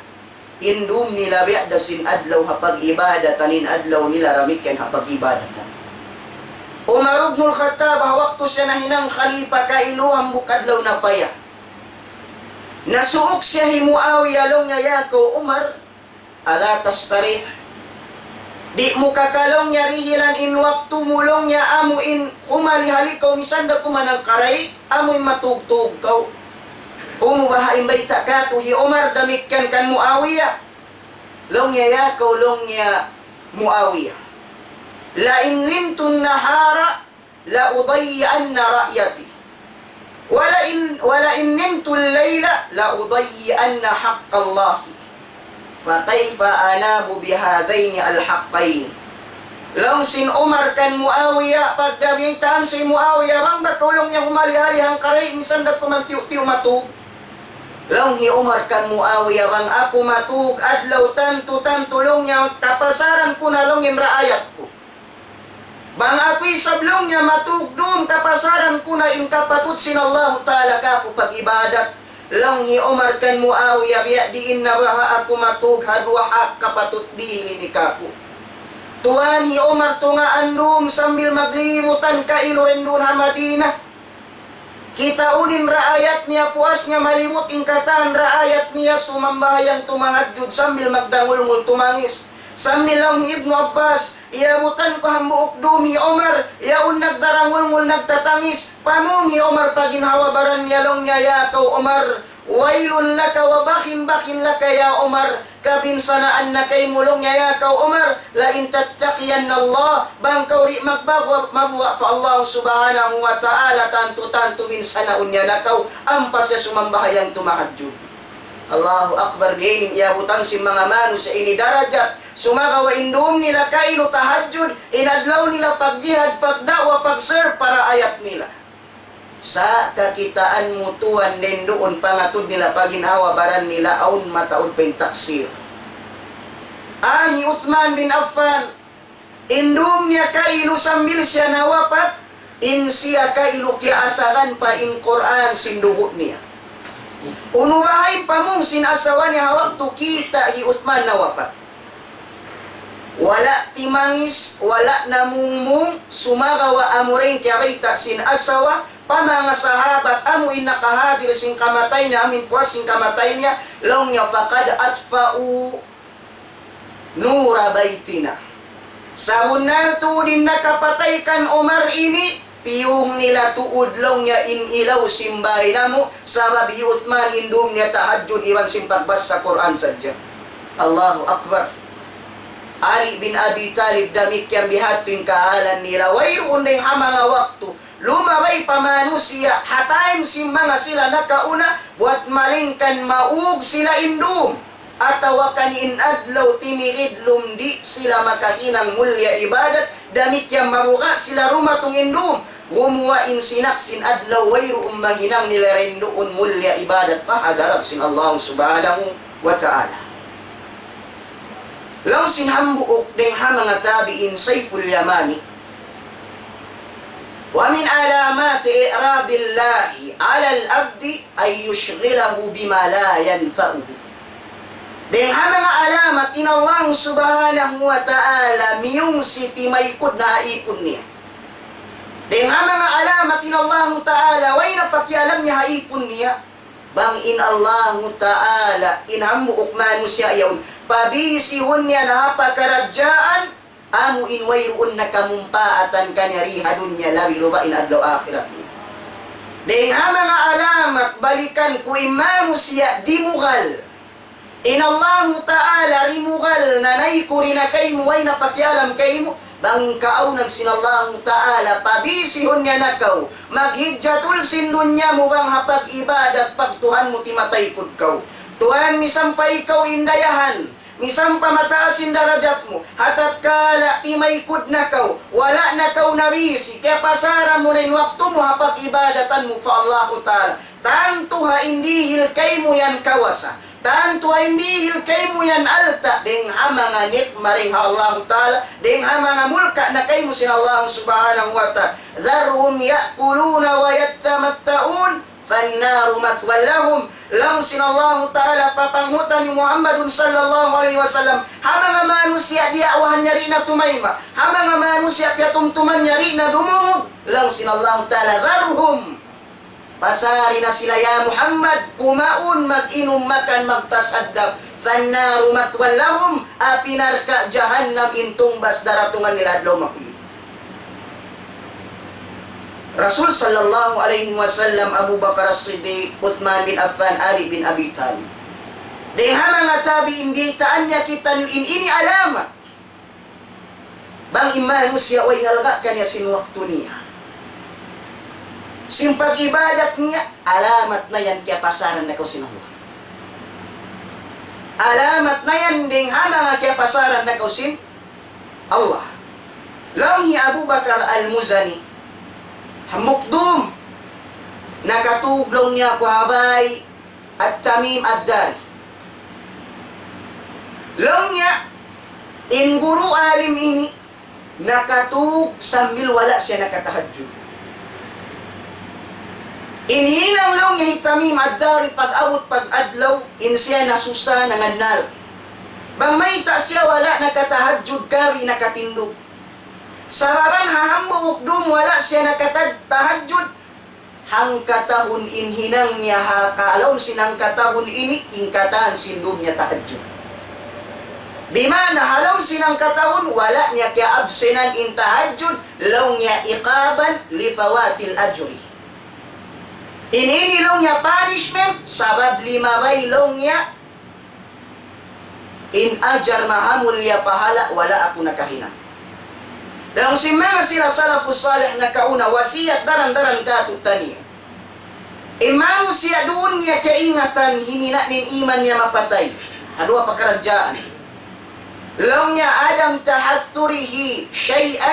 in dum nila biya' da sin adlaw ha pag-ibadatan, in adlaw nila damikkiyan ha pag-ibadatan. Umar ibnul Khattab, ha waktu siya nahinang khalifa kailu hambuuk adlaw na paya. Nasuuk siya hi Muawiya, laung niya, "Ya kaw Umar, ألا تستريح؟ Di' mu ka," laung niya, "dihilan in waktu mu," laung niya, "amu in humalihali kaw misan da kuman hangkaray, amu in matugtug kaw." Unu baha' in bayta' kātu' hi Umar damikkiyan kan Muawiya? Laung niya, "Ya kaw," laung niya, "Muawiya, لئن نمت النهار لأضيعن رعيتي، ولئن، ولئن نمت الليل لأضيعن حق الله، فكيف أنام بهذين الحقين؟" Laung sin Umar kan Muawiya, pagga biyaytaan sin Muawiya, "Bang ba kaw," laung niya, "humalihali hangkaray, misan da kuman tiyu'-tiyu' matug?" Laung hi Umar kan Muawiya, bang aku matug adlaw tantu-tantu laung niya kapasaran ku na laung in raayat ku. Bang aku isab laung niya matug dum kapasaran ku na in kapatut sin Allahu Ta'ala kaku' pag-ibadat. Laung hi Umar kan Muawiya, biya' diin na baha' aku matug ha duwa hak kapatut dihil ini kaku'. Tuwan hi Umar tungaan dum sambil maglibutan kailu rin duun ha Madinah. Kitaun in raayat niya, puas niya malibut in katan raayat niya, sumambahayang tumahajjud sambil magdangulngul tumangis. Sambil laung hi Ibnu Abbas, iyabutan ku hambuuk dum hi Umar, yaun nagdarangulngul nagtatangis. Pamung hi Umar pa ginhawa-baran niya, laung niya, "Ya kaw Umar, ويل لك وبخ بخ لك يا عمر." Kabinsanaan na kaymu laung niya, ya kaw Umar, لئن تتقين الله, bang kaw di' magbawa', mabuwa' pa Allah Subhanahu wa Ta'ala, tantu-tantu binsanaun niya na kaw, ampa siya sumambahayang tumahajjud. Allahu Akbar, bihaini in iyabutan sin manga manusiya' ini darajat, sumagawa' in dum nila kailu tahajjud, in adlaw nila pagjihad, pagda'wa, pag-serve pa raayat nila. Sa' kakitaan mu tuwan, dayn duun pangatud nila pa ginhawa-baran nila, awn mataud pa in taksir. Hi Uthman bin Affan, in dum niya kailu sambil siya nawapat, in siya kailu kiyaasaran pa in Qur'an sin dugu' niya. Unu baha' in pamung sin asawa niya ha waktu kita' hi Uthman nawapat? Wala' timangis, wala' namungmung, sumagawa' amu rin kiyabayta' sin asawa pa manga sahabat, amu in nakahadir sin kamatay niya, amu in puas sin kamatay niya, laung niya, فقد أطفأوا نور بيتنا. Sabunnal tuud in nakapatay kan Umar ini, piyung nila tuud laung niya in ilaw sin bāy namu', sabab hi Uthman in dum niya tahajjud iban sin pagbasa Qur'an sadja. Allahu Akbar. Ali bin Abi Talib, damikkiyan bihadtu in kahalan nila. Wayruun dayn ha manga waktu lumabay pa manusiya', ha time sin manga sila nakauna, buwat malayngkan maug sila in dum. Atawa kan in adlaw timirid lum di' sila makahinang mulliya ibadat, damikkiyan mabuga' sila dumatung in dum. Gumuwa' in sinak sin adlaw, wayruun mahinang nila dayn duun mulliya ibadat pa hadarat sin Allah Subhanahu wa Ta'ala. Laung sin hambuuk dayn ha manga tabi'in, Sayful Yamani, ومن علامات إعراض الله على العبد أن يشغله بما لا ينفعه. Dayn ha manga alamat in Allah Subhanahu wa Ta'ala miyungsi timaykud na ha ipun niya. Dayn ha manga alamat in Allah Ta'ala way na pakialam niya ha ipun niya. Bang in Allah Ta'ala in hambuuk manusiya' yaun pabisihun niya na ha pakaradjaan, amu in wayruun na kamumpaatan kaniya di ha dunya, labi-labi in adlaw akhirat. Dayn ha manga alamat, balikan ku, in manusiya' dimugal. In Allahu Ta'ala dimugal na naykuri na kaymu, way na pakialam kaymu, bang in kaawnan sin Allahu Ta'ala, pabisihun niya na kaw, maghijjatul sin dunya mu bang ha pag-ibadat pa Tuhan mu timataykud kaw. Tuhan, misan pa ikaw in dayahan, misan pa mataas in darajat mu, ha tatkala timaykud na kaw, wala' na kaw nabisi, kiyapasaran mu na in waktu mu ha pag-ibadatan mu pa Allahu Ta'ala. Tantu ha in dihil kaymu yan kawasa. Tantu ha in dihil kaymu yan alta', dayn ha manga nikma dayn ha Allahu Ta'ala, dayn ha manga mulka' na kaymu sin Allahu Subhanahu wa Ta'ala. ذرهم يأكلوا ويتمتعوا فالنار مثوى لهم. Laung sin Allahu Ta'ala pa panghutal hi Muhammadun sallallahu alayhi wasallam, ha manga manusiya' diya'wahan niya di' na tumayma', ha manga manusiya' piyatumtuman niya di' na dumungug, laung sin Allahu Ta'ala, ذرهم. Pasari na sila, ya Muhammad, kumaun, mag-inum, makan, magtasaddap. فالنار مثوى لهم, api narka' jahannam in tungbas daratungan nila adlaw mahuli. Rasul sallallahu alayhi wasallam, Abu Bakar As-Siddiq, Uthman bin Affan, Ali bin Abi Talib. Dayn ha manga tabi'in, baytaan niya kitaniyu in ini alamat. Bang in manusiya' way halga' kaniya sin waktu niya, sin pag-ibadat niya, alamat na yan kiyapasaran na kaw sin Allah. Alamat na yan dayn ha manga kiyapasaran na kaw sin Allah. Laung hi Abu Bakar Al-Muzani, hambuuk dum, nakatug laung niya aku ha bay, At-Tamim Ad-Dari. Laung niya, in guru alim ini, nakatug sambil wala' siya nakatahajjud. In hinang laung niya hi Tamim Ad-Dari pag-abut pag-adlaw, in siya nasusa nangannal. Bang mayta' siya wala' nakatahajjud, kari nakatindug. Sababan ha hambuuk dum wala' siya nakatahajjud, hangkatahun in hinang niya ha kalaum sin hangkatahun ini, in katan sin dum niya tahajjud. Bima'na ha laum sin hangkatahun, wala' niya kiya-absenan in tahajjud, laung niya iqaban li fawatil ajri. In ini laung niya punishment, sabab limabay laung niya in ajar mahamulliya pahala' wala' aku nakahinang. Laung sin manga sila salafus salih nakauna wasiyat daran-daran katu'taniyu. In manusiya' duun niya kaingatan himina' in iman niya mapatay. Ha duwa pakaradjaan. Laung niya عدم تأثره شيئا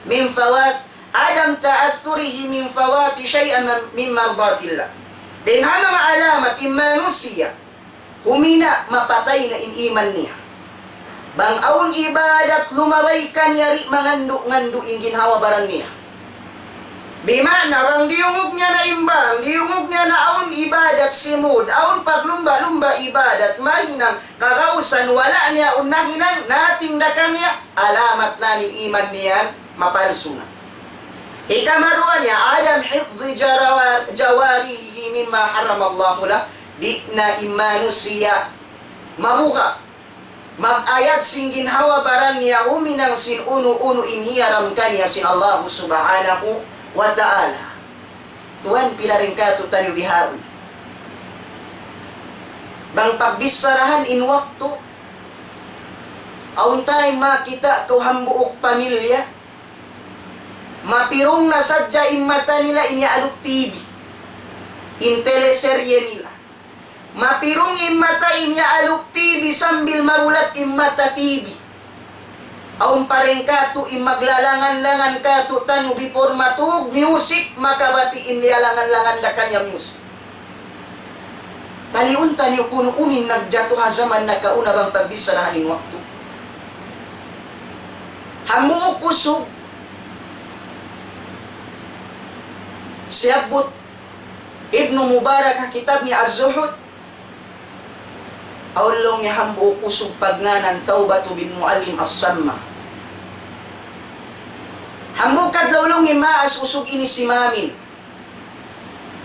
من فوات عدم تأثره من فوات شيئا من مرضات الله. Dayn ha manga alamat in manusiya' humina' mapatay na in iman niya. Bang awn ibadat lumabay kaniya di' mangandu'-ngandu' in ginhawa-baran niya. Bima'na bang diyungug niya na in bang, diyungug niya na awn ibadat simud, awn paglumba-lumba ibadat, mahinang kagausan wala' niya awn nahinang, nating da kaniya, alamat na in iman niya mapalsu na. Hikaruwa niya, عدم حفظ جروا- جوارحه مما حرم الله له. Di' na in manusiya' mabuga' mag-ayad sin ginhawa-baran niya huminang sin unu-unu in hiyaram kaniya sin Allahu Subhanahu wa Ta'ala. Tuwan, pila dayn katu'taniyu bihaun. Bang pagbicharahan in waktu, awn time makakita' kaw hambuuk pamilya, mapirung na sadja in mata nila in iyaalup T V, in teleserye nila. Mapirung in mata in iyaalup T V sambil mabulat in mata T V. Awn pa dayn katu' in maglalangan-langan katu'taniyu before matug music, makabati' in liyalangan-langan da kaniya music. Taliun taniyu kunu' unu in nagjatu ha jaman nakauna bang pagbicharahan in waktu. Hambuuk usug, siyabbut Ibnu Mubarak ha kitab niya Az-Zuhud, awn laung niya hambuuk usug pagngānan Tawbatu bin Muallim As-Samma. Hambuuk adlaw laung niya maas usug ini simamin.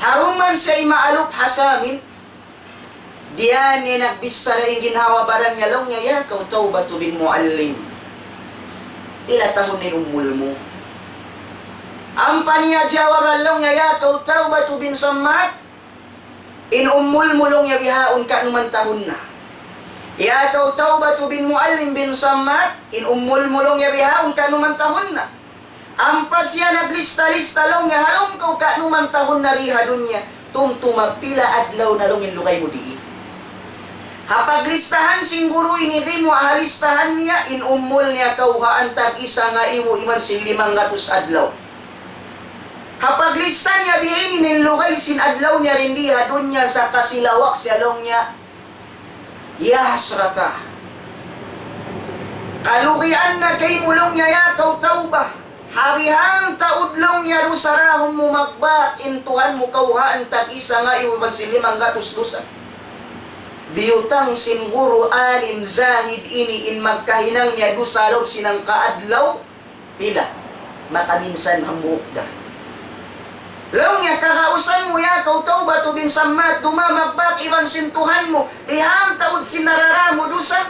Ha duman siya imaalup ha samin, diyā niya nagbichara in ginhawa-baran niya laung niya, "Ya kaw Tawbatu bin Muallim, pila tahun na in umul mu?" Ampa niya jawaban laung niya, "Ya kaw Tawbatu bin Sammat, in umul mu laung niya bihaun ka'numan tahun na. Ya kaw Tawbatu bin Muallim bin Sammat, in umul mu laung niya bihaun ka'numan tahun na." Ampa siya naglista-lista laung niya, "Halaum kaw ka'numan tahun na di ha dunya, tumtuma pila adlaw na laung in lugay mu dii." Ha paglistahan sin guru ini, di' mu ha listahan niya, in umul niya kawhaan tag-isa ngaibu iban sin limanggatus adlaw. Ha paglista niya bihaini in lugay sin adlaw niya dindi ha dunya, sa kasilawak siya laung niya, "Ya hasrata. Kalugian na kaymu laung niya ya kaw Tawbah. Ha bihang taud laung niya dusa dahun mu magbak in Tuhan mu kawhaan tag-isa ngaibu iban sin limanggatus dusa." Biyutang sin guru alim zahid ini in magkahinang niya dusa ha lawm sin hangka adlaw, pila? Makaminsan hambuuk da. Laung niya, "Kagausan mu ya kaw Tawbatu bin Sammat, dumā magbak iban sin Tuhan mu, bihang taud sin narara mu dusa?"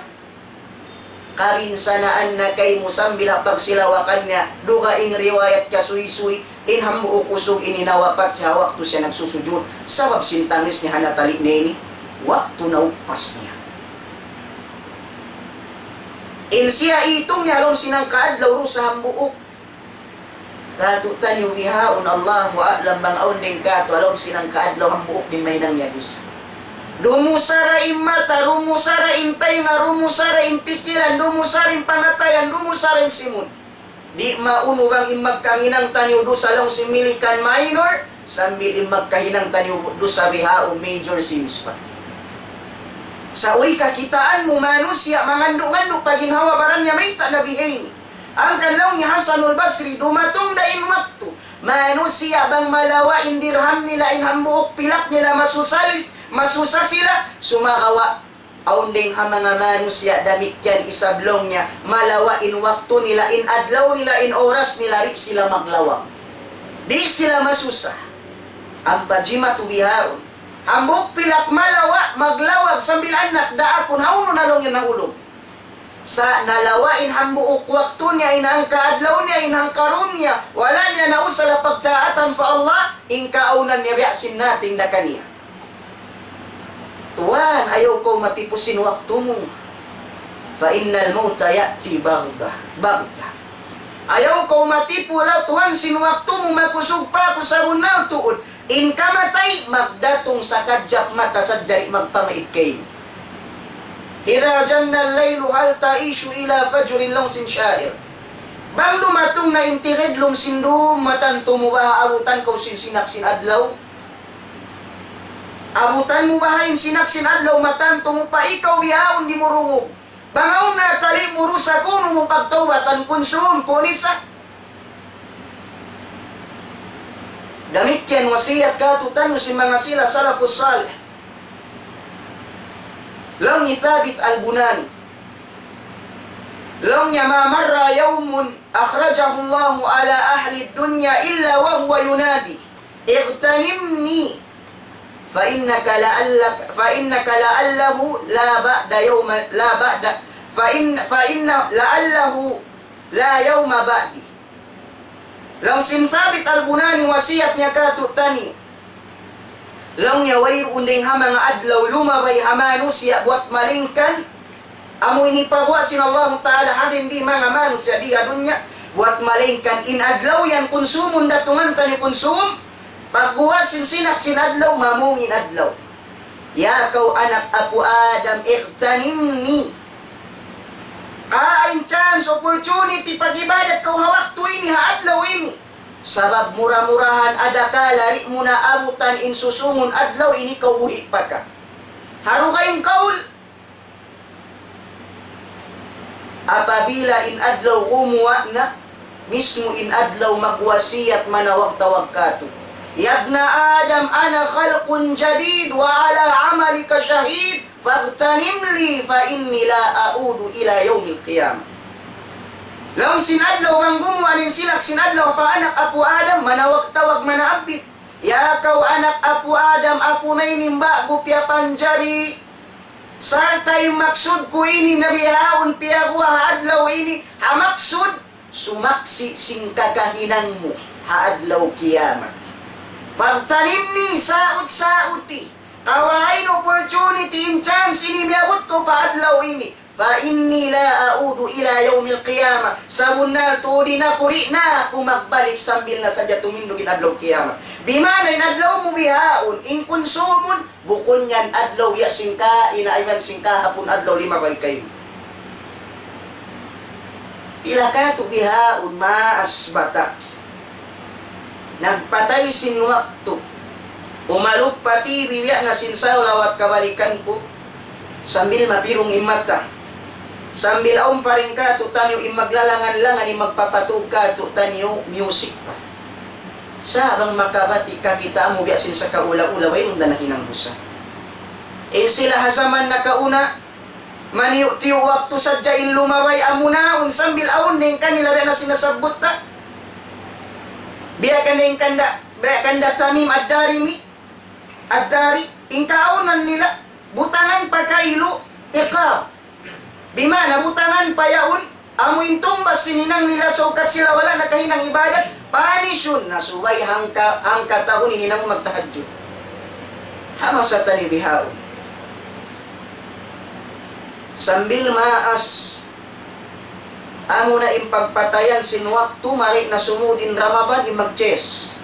Kaminsanaan na kaymu sambil ha pagsilawakan niya, dugaing riwayat kasuysuy, in hambuuk usug ini nawapat siya ha waktu siya nagsusujud, sabab sin tangis niya ha natali' niya ini, waktu nauppas niya. In siya itung niya ha lawm sin hangka adlaw dusa hambuuk. Katu'taniyu bihaun, Allahu a'lam, bang awn dayn kātu' ha lawm sin hangka adlaw hambuuk in mahinang niya dusa. Dumusa da in mata, dumusa da in taynga, dumusa da in pikilan, dumusa da in pangatayan, dumusa da in simud. Di' maunu bang in magkahinang taniyu dusa laung sin milikan minor, Sambil in magkahinang taniyu dusa bihaun, major sins pa. Sa' uy, kakitaan mu manusiya' mangandu'-ngandu' pa ginhawa-baran niya, mayta' na bihaini. Hangkan laung hi Hasanul Basri, dumatung da in waktu, manusiya' bang malawa' in dirham nila, in hambuuk pilak nila, masusa, masusa sila, sumagawa' awn dayng ha manga manusiya' damikkiyan isab laung niya, malawa' in waktu nila, in adlaw nila, in oras nila, di' sila maglawag. Di' sila masusa. Ampa jimatu bihaun. Hambuuk pilak malawa', maglawag sambil anak daakun, hawnu na laung niya nahulug. Sa' nalawa' in hambuuk waktu niya, in hangka adlaw niya, in hangka dum niya, wala' niya nausal ha pagtaatan pa Allah, in kaawnan niya biya' sin nating da kaniya. Tuwan, ayaw kaw matipu sin waktu mu. فإن الموت يأتي بغتة، بغتة. Ayaw kaw matipu laung, Tuwan, sin waktu mu makusug pa aku, sabunnal tuud. In kamatay, magdatung sakadjap mata sadja di' magpamaid kaymu. إذا جن الليل هل تعيش إلى فجر, laung sin sha'ir. Bang dumatung na in tigidlum sin dum, matantu mu baha' abutan kaw sin sinak sin adlaw? Abutan mu baha' in sinak sin adlaw, matantu mu pa ikaw bihaun di' mu dungug? Bang awn na tali' mu dusa, kunu' mu pagtawbatan, kunsum, kunisa. Damikkiyan wasiyat kātu'niyu sin manga sila salafus salih. Laung hi Thabit al-Bunani. Laung niya, ما مر يوم أخرجه الله على أهل الدنيا إلا وهو ينادي: اغتنمني، فإنك لعلك، فإنك لعله لا بعد يوم، لا بعد، فإن، فإن لعله لا يوم بعدي. Laung sin Thabit al-Bunani, wasiyat niya kātu'niyu. Laung niya, wayruun dayng ha manga adlaw lumabay ha manusiya' buwat malaingkan amu in hipaguwa' sin Allahu Ta'ala ha dindi manga manusiya' di ha dunya, buwat malaingkan in adlaw yan kunsumun, datungan taniyu kunsum, pagguwa' sin sinak sin adlaw, mamung in adlaw. Ya kaw anak apu' Adam, اغتنمني. Kaagi in chance, opportunity, pag-ibadat kaw ha waktu ini, ha adlaw ini. Sabab mura-murahan adakala di' mu na abutan in susungun adlaw ini, kaw buhi' pa ka. Ha dugaing kaul, apabila in adlaw gumuwa' na, mismu in adlaw magwasiyat, manawag-tawag kātu', يا ابن آدم أنا خلق جديد وعلى عملك شهيد فاغتنم لي فإني لا أعود إلى يوم القيامة. Laung sin adlaw bang gumuwa' in sinak sin adlaw pa anak apu' Adam, manawag-tawag, manaabbit. Ya kaw anak apu' Adam, aku na ini in ba'gu piyapanjari. Sarta' in maksud ku ini na bihaun piyaguwa' ha adlaw ini, ha maksud sumaksi' sin kakahinang mu ha adlaw kiyamat. فاغتنمني, saut-sauti. Kawaa in opportunity, in chance ini miyabut kaw pa adlaw ini. فإني لا أعود إلى يوم القيامة. Sabunnal tuud in aku di' na aku magbalik sambil na sadja tumindug in adlaw kiyamat. Bima'na in adlaw mu bihaun, in kunsumun, bukun yan adlaw ya sin kaina iban sin kahapun adlaw limabay kaymu. Pila kātu' bihaun maas bata' nagpatay sin waktu. Umalup pa T V, biya' na sin salawat kabalikan ku. Sambil mapirung in mata. Sambil awn pa dayn kātu'niyu in maglalangan-langan, in magpapatug kātu'niyu, music pa. Sa' bang makabati' kakitaan mu biya' sin sakaula-ula, wayruun da nahinang dusa. In sila ha jaman nakauna, maniyu'-tiyu' waktu sadja in lumabay, amu na yaun sambil awn dayn kanila biya' na sin nasabbut ta. Biya' kan dayn kanda, biya' kanda Tamim Ad-Darimi, Ad-Dari, in kaawnan nila, butangan pa kailu, iqab. Bima'na butangan pa yaun, amu in tungbas sin hinang nila, sukat sila wala' nakahinang ibadat, punisyun na subay hangka, hangka tahun in hinang magtahajjud. Ha masa taniyu bihaun. Sambil maas, amu na in pagpatayan sin waktu, mari na sumud in Ramadan, in mag-chess.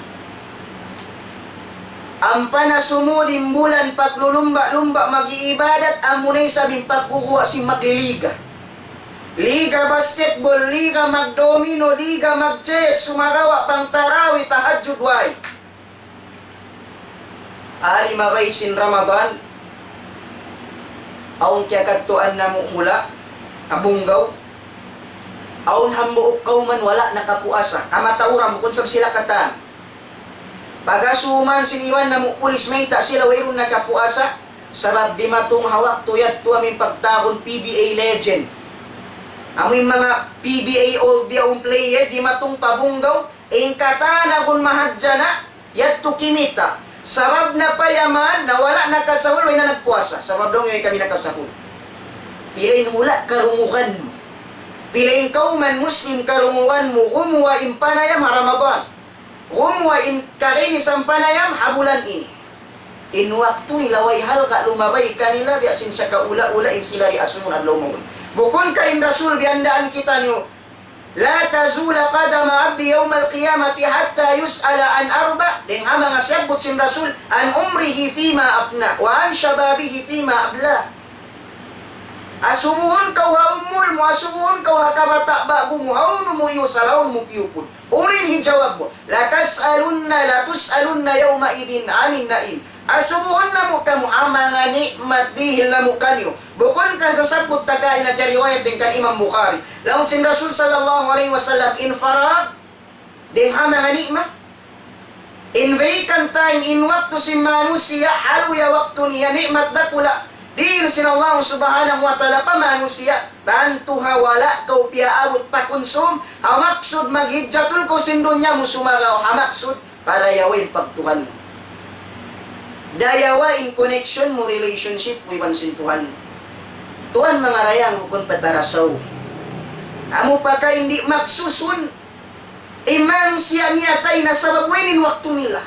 Ampa na sumud in bulan, paglulumba'-lumba' mag-iibadat, amu na isab in pagguguwa' sin magliliga. Liga basketball, liga magdomino, liga mag-chess, sumagawa' bang tarawih, tahajjud, way. Ari mabay sin Ramadan, awn kiyakadtuan namu' hula', kabunggaw, awn hambuuk kawman wala' nakapuasa, kamatauran, bukun sab sila katan. Pag-asuman sin iban namu' pulis mayta' sila wayruun nakapuasa, sabab dimatung ha waktu yadtu amu in pagtawagun P B A legend. Amu in manga P B A old yaun player, dimatung pa bunggaw, in katan agun mahadjana', yadtu kimita'. Sabab na payaman, na wala' nakasahur, way na nagpuasa. Sabab daw, "Way kami nakasahur." Pila in hula' karungugan mu. Pila in kawman Muslim karungugan mu, gumuwa' in panayam ha Ramadan. Gumuwa' in kaginisan panayam ha bulan ini. In waktu nila way halga' lumabay kanila, biya' sin sakaula-ula in sila di' asumun adlaw mawn. Bukun ka in Rasul biyandaan kitaniyu, لا تزول قدم عبد يوم القيامة حتى يسأل عن أربع. Dayn ha manga siyabbut sin Rasul, عن عمره فيما أفناه، وعن شبابه فيما أبلاه. Asubuhun kaw ha umul mu, asubuhun kaw ha kabata' ba'gu mu, hawnu mu iyusal, hawnu mu piyupun. Unu in hijawab mu? لتسألن، لتسألن يومئذ عن النعيم. Asubuhun namu' kamu ha manga ni'mat dihil namu' kaniyu. Bukun ka sasabbut ta kaina, riwayat dayn kan Imam Bukhari. Laung sin Rasul sallallahu alayhi wasallam, in farag, dayn ha manga ni'mat. In vacant time, in waktu sin manusiya', haluya waktu niya, ni'mat dakula'. Dihil sin Allah subhanahu wa ta'ala pa manusiya', tantu ha wala' kaw piyaabut pa kunsum, ha maksud maghijjatul kaw sin dunya mu sumagawa', ha maksud, para yawa in pagtuhan mu. Dayawa in connection mu, relationship mu iban sin Tuhan. Tuhan mangarayang bukun patarasaw. Amu pa ka in di' magsusun, in manusiya' miyatay na sabab way in waktu nila.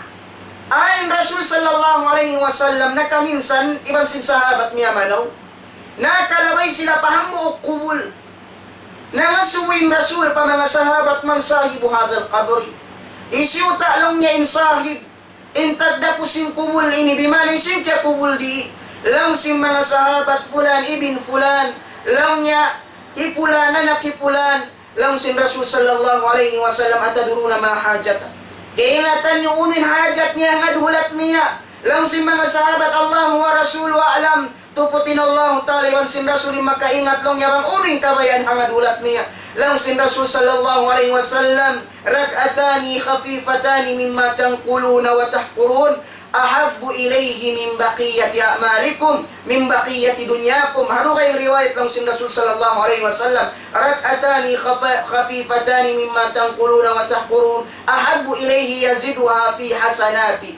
Awn Rasul sallallahu alayhi wasallam nakaminsan iban sin sahabat miyamanaw. Nakalabay sila pa hambuuk kubul. Nangasubu in Rasul pa manga sahabat, من صاحب هذا القبر؟ Hisiyu ta laung niya in sahib, in tagdapu sin kubul ini, bimana hisiyu in kiyakubul di? Laung sin manga sahabat, Fulan ibn Fulan. Laung niya, hi Fulan, anak hi Fulan. Laung sin Rasul sallallahu alayhi wasallam, أتدرون ما حاجته؟ Kaingatan niyu unu in hajat niya, hangad hulat niya? Laung sin manga sahabat, الله ورسوله أعلم. Tuput in Allahu Ta'ala iban sin Rasul in makaingat, laung niya, bang unu in kabayaan hangad hulat niya. Laung sin Rasul sallallahu alayhi wasallam, ركعتان خفيفتان مما تنقلون وتحقرون أحب إليه من بقية أعمالكم، من بقية دنياكم. Ha dugaing riwayat laung sin Rasul sallallahu alayhi wasallam, ركعتان خف-، خفيفتان مما تنقلون وتحقرون أحب إليه يزيدها في حسناته.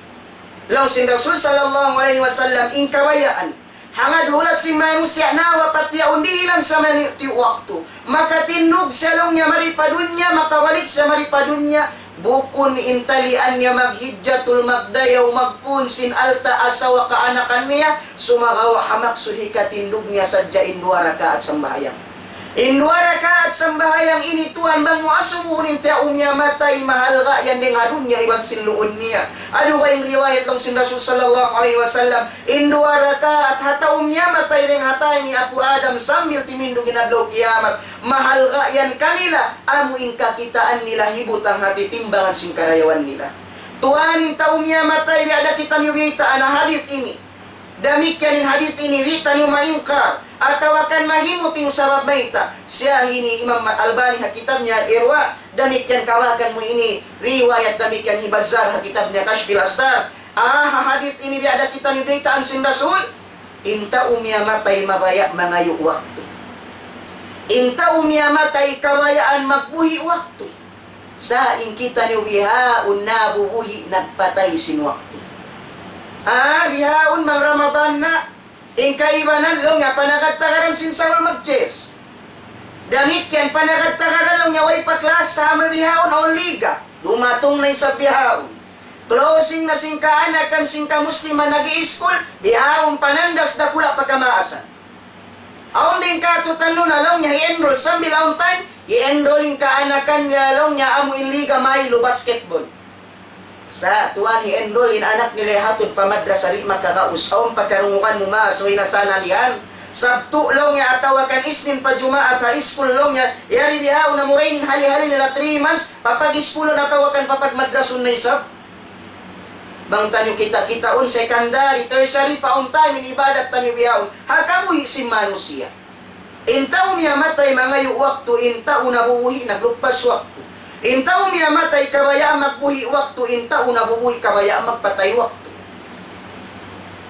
Laung sin Rasul sallallahu alayhi wasallam, in kabayaan hangad hulat sin manusiya' nawapat yaun dihilan sa mani-, tiyu' waktu. Makatindug siya laung niya mari pa dunya, makabalik siya mari pa dunya. Bukun in talian niya maghijjatul, magdayaw, magpun sin alta', asawa, kaanakan niya, sumagawa' ha maksud hikatindug niya sadja in duwa rakaat sambahayang. In duwa rakaat sambahayang ini tuwan bang mu asubuhun in tau miyatay, mahalga' yan dayn ha dunya iban sin luun niya. Unu ka in riwayat laung sin Rasul sallallahu alayhi wasallam, in duwa rakaat ha tau miyatay dayn ha tayni apu' Adam sambil timindug in adlaw kiyamat, mahalga' yan kanila, amu in kakitaan nila hibutang ha timbangan sin karayawan nila. Tuwan in tau miyatay, biya' da kitaniyu baytaan ha hadith ini. Damikkiyan in hadith ini, di' taniyu maingkar atawa kan mahimut in sabab mayta'. Siya ini Imam Albani ha kitab niya Al-Irwa, damikkiyan kawakan mu ini riwayat, damikkiyan hi Bazzar ha kitab niya Kashfil Astar. Ah, ha hadith ini biya' da kitaniyu baytaan sin Rasul, in tau miyatay mabaya' mangayu' waktu. In tau miyatay kabayaan magbuhi' waktu. Sa' in kitaniyu bihaun nabubuhi' nagpatay sin waktu. Ah, bihaun bang Ramadan na, in kaibanan laung niya panagad-tagaran sin sahur mag-chess. Damikkiyan panagad-tagaran laung niya way pa class, summer bihaun, awn liga. Dumatung na isab bihaun. Closing na sin kaanakan sin kamusliman nag-i-school, bihaun panandas dakula' pa kamaasan. Awn da in katu'tanu na laung niya hi-enroll sambil awn time, hi-enroll in kaanakan niya laung niya amu in liga maylu basketball. Sa' tuwan hi-enroll in anak nila hiyatud pa madrasa di' makagaus, awn pa karungugan mu ma, so inasana liyan. Sabtu laung niya atawa kan Isnin pa Jumaat ha school laung niya, yari bihaun na mura in hali-hali nila three months, papag-iskulun atawa kan papagmadrasun na isab. Bang taniyu kita-kitaun secondary, tertiary pa awn time in ibadat taniyu bihaun. Ha kabuhi' sin manusiya'. In tau miyatay mangayu' waktu, in tau nabubuhi' naglupas waktu. In tau miyatay kabayaan magbuhi' waktu, in tau nabubuhi' kabayaan magpatay waktu.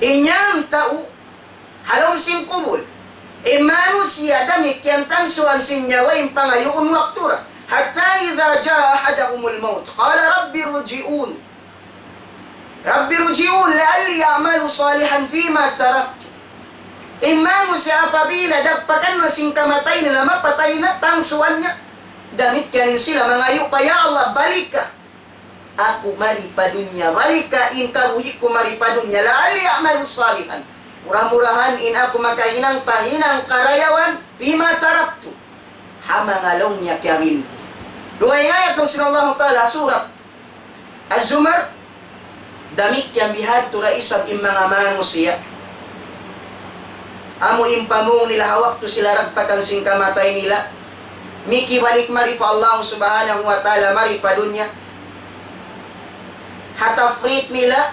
In yan tau ha lawm sin kubul. In manusiya' damikkiyan tangsuan sin nyawa in pangayuun waktu ra. حتى إذا جاء أحدهم الموت قال رب ارجعون. رب ارجعون لعلي أعمل صالحا فيما تركت. In manusiya' apabila dagpakan na sin kamatay nila, mapatay na, tangsuan niya, damikkiyan in sila mangayu' pa, "Ya Allah, balika aku mari pa dunya, balika in kabuhi' ku mari pa dunya, لعلي أعمل صالحا. Mura-murahan in aku makahinang pa hinang karayawan, فيما تركت, ha manga laung niya kiyabin ku." Dugaing ayat laung sin Allahu Ta'ala, Surat Az-Zumar, damikkiyan bihadtu da isab in manga manusiya'. Amu in pamung nila ha waktu sila dagpakan sin kamatay nila, mikibalik mari pa Allah Subhanahu wa Ta'ala, mari pa dunya. Ha tafrit nila,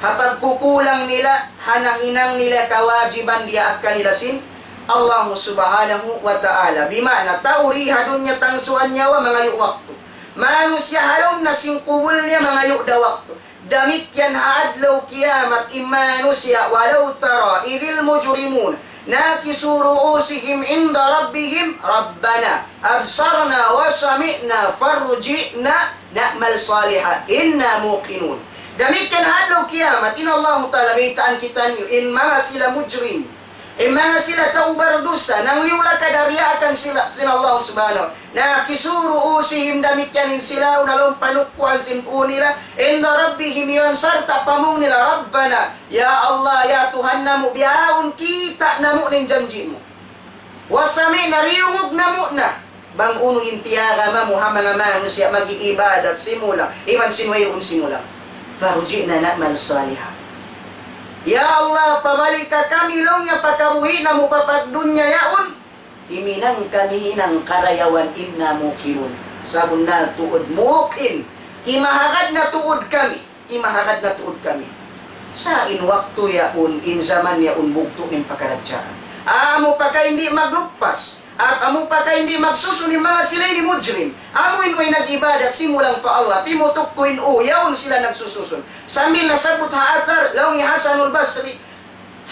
ha pagkukulang nila, ha nahinang nila kawajiban diyaak kanila sin Allah Subhanahu wa Ta'ala. Bima'na, tau di ha dunya tangsuan nyawa mangayu' waktu. Manusiya' ha lawm na sin kubul niya mangayu' da waktu. Damikkiyan ha adlaw kiyamat in manusiya', ولو ترى إذ المجرمون ناكسوا رؤوسهم عند ربهم ربنا أبصرنا وسمعنا فارجعنا نعمل صالحا إنا موقنون. Damikkiyan ha adlaw kiyamat, in Allahu Ta'ala baytaan kitaniyu, in manga sila mujrim, in manga sila tau bardusa, nangliyu-lakad ha diyaakan sila sin Allah Subhanahu. ناكسوا رؤوسهم, damikkiyan in sila, ha lawm panukkuhan sin puu nila, عند ربهم, iban sarta' pamung nila, ربنا, ya Allah, ya Tuhan namu', bihaun kita' namu' in janji' mu. وسمعنا, diyungug namu' na. Bang unu in tiyagama mu ha manga manusiya' mag-iibadat simulang, iban sin wayruun simulang. فارجعنا نعمل صالحا. Ya Allah, pabalika kami laung niya pa kabuhi' namu' pa pagdunya yaun. Himinang kami hinang karayawan, إنا موقنون. Sabunnal tuud muqin. Kimahagad na tuud kami. Kimahagad na tuud kami. Sa' in waktu yaun, in jaman yaun bugtu' in pakaradjaan. Amu pa ka in di' maglupas. At amu pa ka in di' magsusun in manga sila ini mujrim. Amu in way nag-ibadat simulang pa Allah. Timutukku in u, yaun sila nagsususun. Sambil nasabbut ha athar, laung hi Hasanul Basri,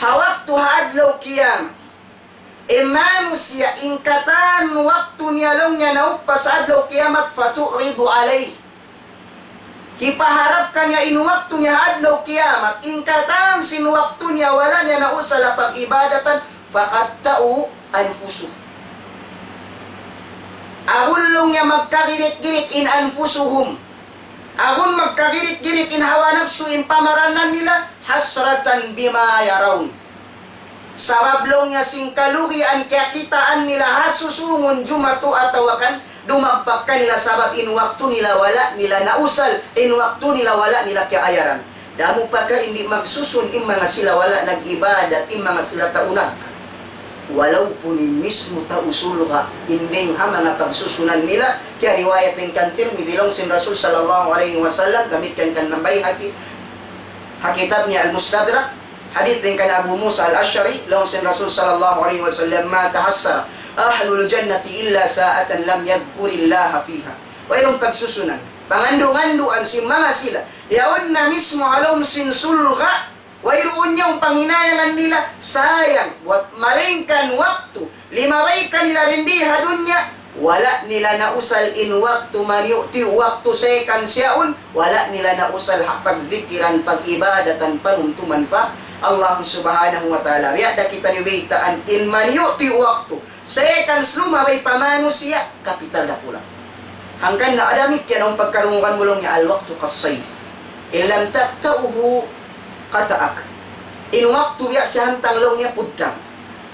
ha waktu ha adlaw kiyamat, in manusiya' in katan waktu niya laung niya naupas ha adlaw kiyamat, فتعرض عليه. Hipaharap kaniya in waktu niya ha adlaw kiyamat, in katan sin waktu niya wala' niya nausal ha pag-ibadatan, فقد تأوى أنفسهم. Agun laung niya magkagirit-girit in أنفسهم. Agun magkagirit-girit in hawa napsu, in pamaranan nila, حسرة بما يرون. Sabab laung niya sin kalugian kiyakitaan nila ha susungun jumatu atawa kan dumagpak kanila sabab in waktu nila wala' nila nausal, in waktu nila wala' nila kiyaayaran. Damu pa ka in di' magsusun in manga sila wala' nag-ibadat, in manga sila tau nag-, walaupun in mismu tau surga', in dayng ha manga pagsusunan nila, kiyariwayat dayn kan Tirmidhi laung sin Rasul sallallahu alayhi wasallam, damikkiyan kan Bayhaqi, ha kitab niya Al-Mustadrak, hadith dayn kan Abu Musa Al-Ash'ari, laung sin Rasul sallallahu alayhi wasallam, ما تحسر أهل الجنة إلا ساعة لم يذكروا الله فيها. Wayruun pagsusunan. Pangandu'-nganduan sin manga sila. Yaun na mismu ha lawm sin surga', wayruun yaun panginayangan nila, sayang, buat malaingkan waktu limabay kanila dindi ha dunya, wala' nila nausal in waktu maniyu'-tiyu' waktu seconds yaun, wala' nila nausal ha pagdikiran, pag-ibadatan, panumtuman pa Allah Subhanahu wa Ta'ala. Biya' da kitaniyu baytaan, in maniyu'-tiyu' waktu, seconds lumabay pa manusiya', kapital da pulang. Hangkan na damikkiyan in pagkarungugan mu laung niya, الوقت كالسيف إن لم تقطعه قطعك. In waktu biya' siya hantang laung niya puddang.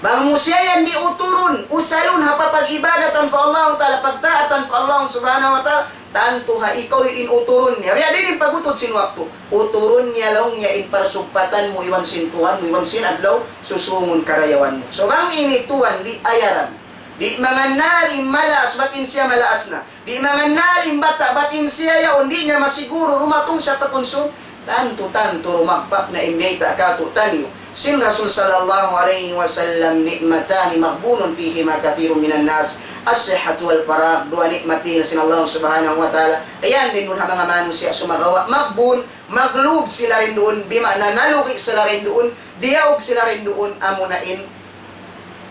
Bang mu siya yan di' uturun, usalun ha papag-ibadatan pa Allah Ta'ala, pagtaatan pa Allah Subhanahu wa Ta'ala, tantu ha ikaw in uturun niya. Biya' diin in pag-utud sin waktu. Uturun niya laung niya in parsugpatan mu iban sin Tuhan mu, iban sin adlaw susungun karayawan mu. So bang ini tuwan di' ayaran, di' mangannal in maas, bat in siya maas na. Di' mangannal in bata', bat in siya yaun, di' niya masiguru dumatung siya pa kunsum. Tantu-tantu rumagpak na in bayta' kātu'niyu sin Rasul sallallahu alayhi wasallam, نعمتان مغبون فيهما كثير من الناس الصحة والفراغ. Duwa ni'mat dayn sin Allah subhanahu wa ta'ala. Yan dayn duun ha manga manusiya' sumagawa' maghbun, maghlub sila dayn duun, bima'na nalugi' sila dayn duun, diyaug sila dayn duun, amuna in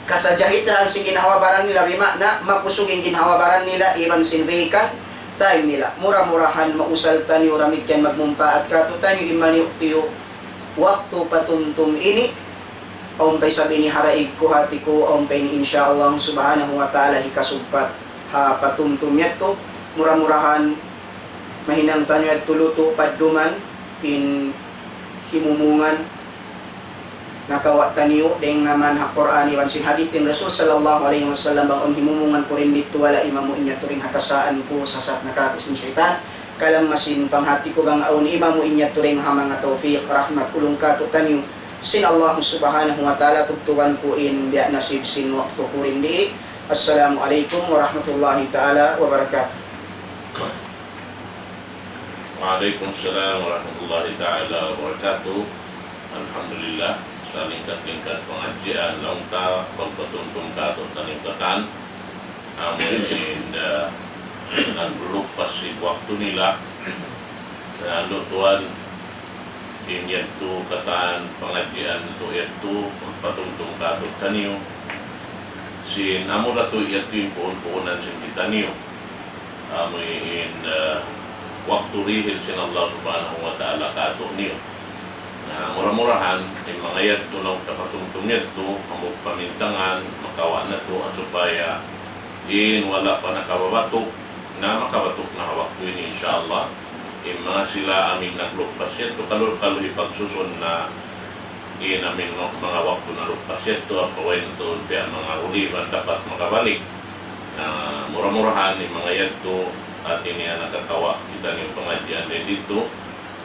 kasajahitan sin ginhawa-baran nila, bima'na makusug in ginhawa-baran nila iban sin vacant time nila. Mura-murahan mausal taniyu damikkiyan magmumpaat kātu'niyu in maniyu'-tiyu' waktu patumtum ini. Awn pa isab ini ha daig ku, hati ku, awn pa ini, insya Allah subhanahu wa ta'ala, hikasugpat ha patumtum yadtu. Mura-murahan mahinang taniyu yadtu lutu' padduman in himumungan nakawa' taniyu dayn naman ha Qur'an iban sin hadith sin Rasul sallallahu alayhi wasallam. Bang awn himumungan ku dayn didtu, wala' imamu in yadtu dayn ha kasaan ku, sasat na kāku' sin saytan. Kalamma sin panghati ku, bang awn imamu in yadtu dayn ha manga tawfiq, rahmat, ulung kātu'niyu sin Allah subhanahu wa ta'ala, tubtuban ku in biya' nasib sin waktu ku dayn di. Assalamu alaykum warahmatullahi ta'ala wabarakatuh. Wa alaykum salam warahmatullahi ta'ala wabarakatuh. Alhamdulillah, salingkat-lingkat pangadjian laung ta, pagpatumtum kātu'niyu katan. Amu in, ah, nagluppas sin waktu nila. Na, anu tuwan, in yadtu katan pangadjian natu' yadtu, pagpatumtum kātu'niyu. Sin amura tuud yadtu in puun-puunan sin kitaniyu. Amu in, ah, waktu dihil sin Allah subhanahu wa ta'ala kātu'niyu. Na, mura-murahan, in manga yadtu laung ta patumtum yadtu, hambuuk pamintangan, makawa' natu', supaya in wala' pa nakababatuk, na makabatuk na ha waktu ini, insya Allah. In manga sila amu in nagluppas yadtu, kalu-kalu hipagsusun na in amu in manga waktu naluppas yadtu, ampa way na tuud biya' manga uliban dapat makabalik. Na, mura-murahan in manga yadtu, hati niya nakakawa' kitaniyu pangadjian dayn didtu.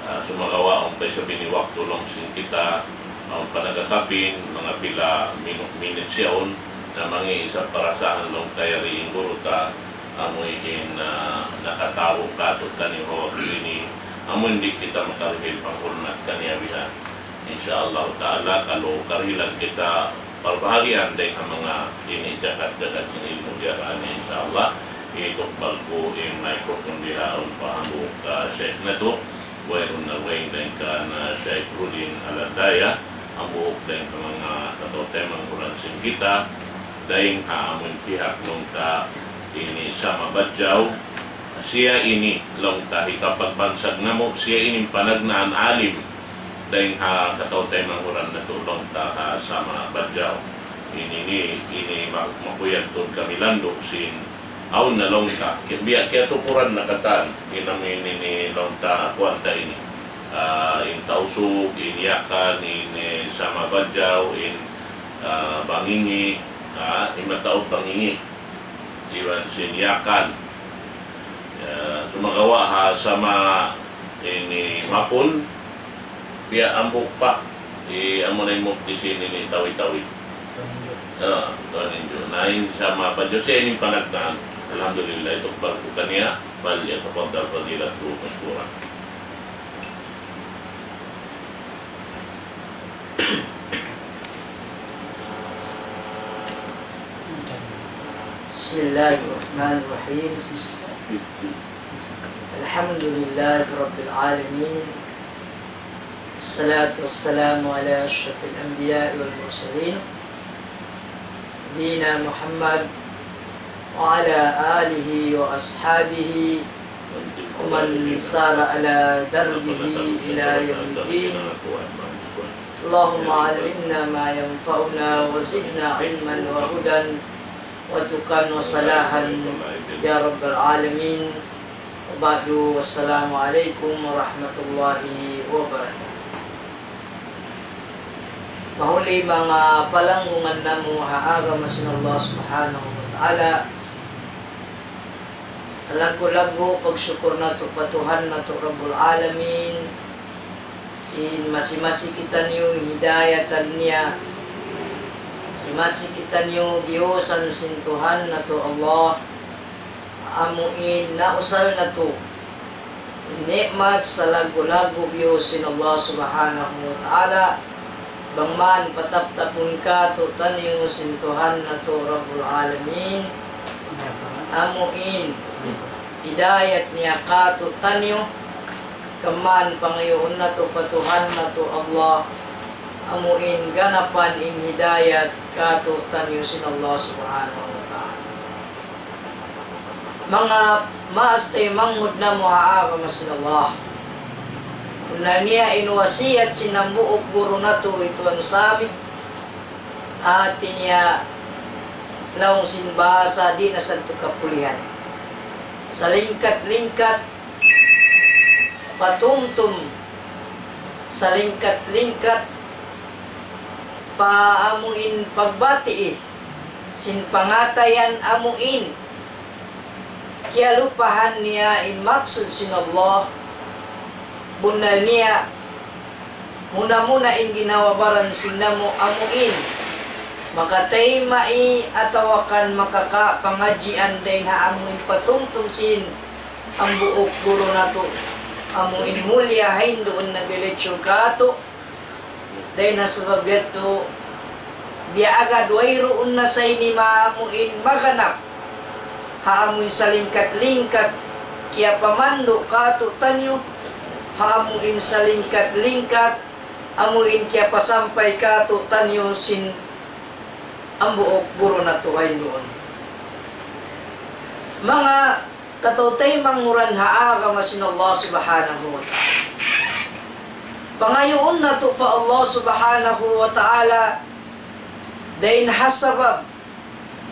Ah, sumagawa' awn pa isab ini waktu laung sin kita, awn pa nagakapin, manga pila minu-, minutes yaun, na mangi' isab parasahan laung ta yari in guru ta, amu in, ah, nakatabu' kātu'niyu ha waktu ini, amu in di' kita makarihil panghulmat kaniya bihan. Insya Allah ta'ala, kalu karihilan kita parbahagian dayn ha manga ini jakat-jakat sin ilmu' diyaraan, insya Allah, hitukbal ku in microphone diha awn pa hambuuk, ah, sheikh natu', wayruun na way dayn kan Sheikh Rudin Aladaya, hambuuk dayn ha manga kataw-taymanghuran sin kita, dayn ha amun pihak laung ta ini Sama Badjaw, siya ini laung ta hikapagbansag namu', siya ini panagnaan alim, dayn ha kataw-taymanghuran natu' laung ta ha Sama Badjaw. Ini, ini, ini ma-, makuyag tuud kami landu' sin awn na laung ta. Ki-, biya' kiyatukuran na katan, in amu ini laung ta, kuwan ta ini. Ah, in Tausug, in Yakan, in, eh, Sama Badjaw, in, ah, Bangingi, ah, in mataud Bangingi. Iban sin Yakan. Ya, sumagawa' ha Sama ini Mapun, biya' hambuuk pa, di' amu na in mufti sin ini Tawi-Tawi. Tuan Injo. Ah, Tuan Injo. Na in Sama Badjaw, siya ini panagnaan. Alhamdulillah, hitukbal ku kaniya, فليتفضل فضيلته مشكورا. بسم الله الرحمن الرحيم. الحمد لله رب العالمين. الصلاة والسلام على أشرف الأنبياء والمرسلين. نبينا محمد وعلى آله وأصحابه ومن سار على دربه إلى يوم الدين. اللهم علمنا ما ينفعنا وزدنا علما وهدى وتقى وصلاحا يا رب العالمين. وبعد، والسلام عليكم ورحمة الله وبركاته. Mahuli manga palanggungan namu' ha agama sin Allah Subhanahu wa Ta'ala, salaggu'-laggu' pagsukur natu' pa Tuhan natu' Rabbul Alamin, sin masi-masi kitaniyu hidayatan niya, masi-masi kitaniyu giyusan sin Tuhan natu' Allah, amu in nausal natu' Ni'mat salaggu'-laggu' biyu' sin Allah Subhanahu wa Ta'ala, bang man pataptapun kātu'niyu sin Tuhan natu' Rabbul Alamin, amu in hidayat niya kātu'niyu, kaman pangayuun natu' pa Tuhan natu' Allah, amu in ganapan in hidayat kātu'niyu sin Allah Subhanahu wa Ta'ala. Manga maas taymanghud namu' ha agama sin Allah. Bunnal niya in wasiyat sin hambuuk guru natu' hi Tuan Sami. Hāti niya laung sin bahasa di' na sadtu kapulihan. Salingkat-lingkat, patumtum, salingkat-lingkat, pa amu in pagbati' sin pangatayan amu in kiyalupahan niya in maksud sin Allah. Bunnal niya, muna-muna in ginhawa-baran sin namu' amu in makatayma'i atawa kan makakapangadjian dayn ha amu in patumtum sin hambuuk guru natu', amu in mulia ha hinduun na biya' lechon kātu'. Dayn ha sabab yadtu, biya' agad wayruun na sa ini maamu in maganap ha amu in salingkat-lingkat kiyapamandu' kātu'niyu, ha amu in salingkat-lingkat amu in kiyapasampay kātu'niyu sin hambuuk guru natu' ha hinduun. Manga kataw-taymanghuran ha agama sin Allah Subhanahu wa Ta'ala. Pangayuun natu' pa Allah Subhanahu wa Ta'ala dayn ha sabab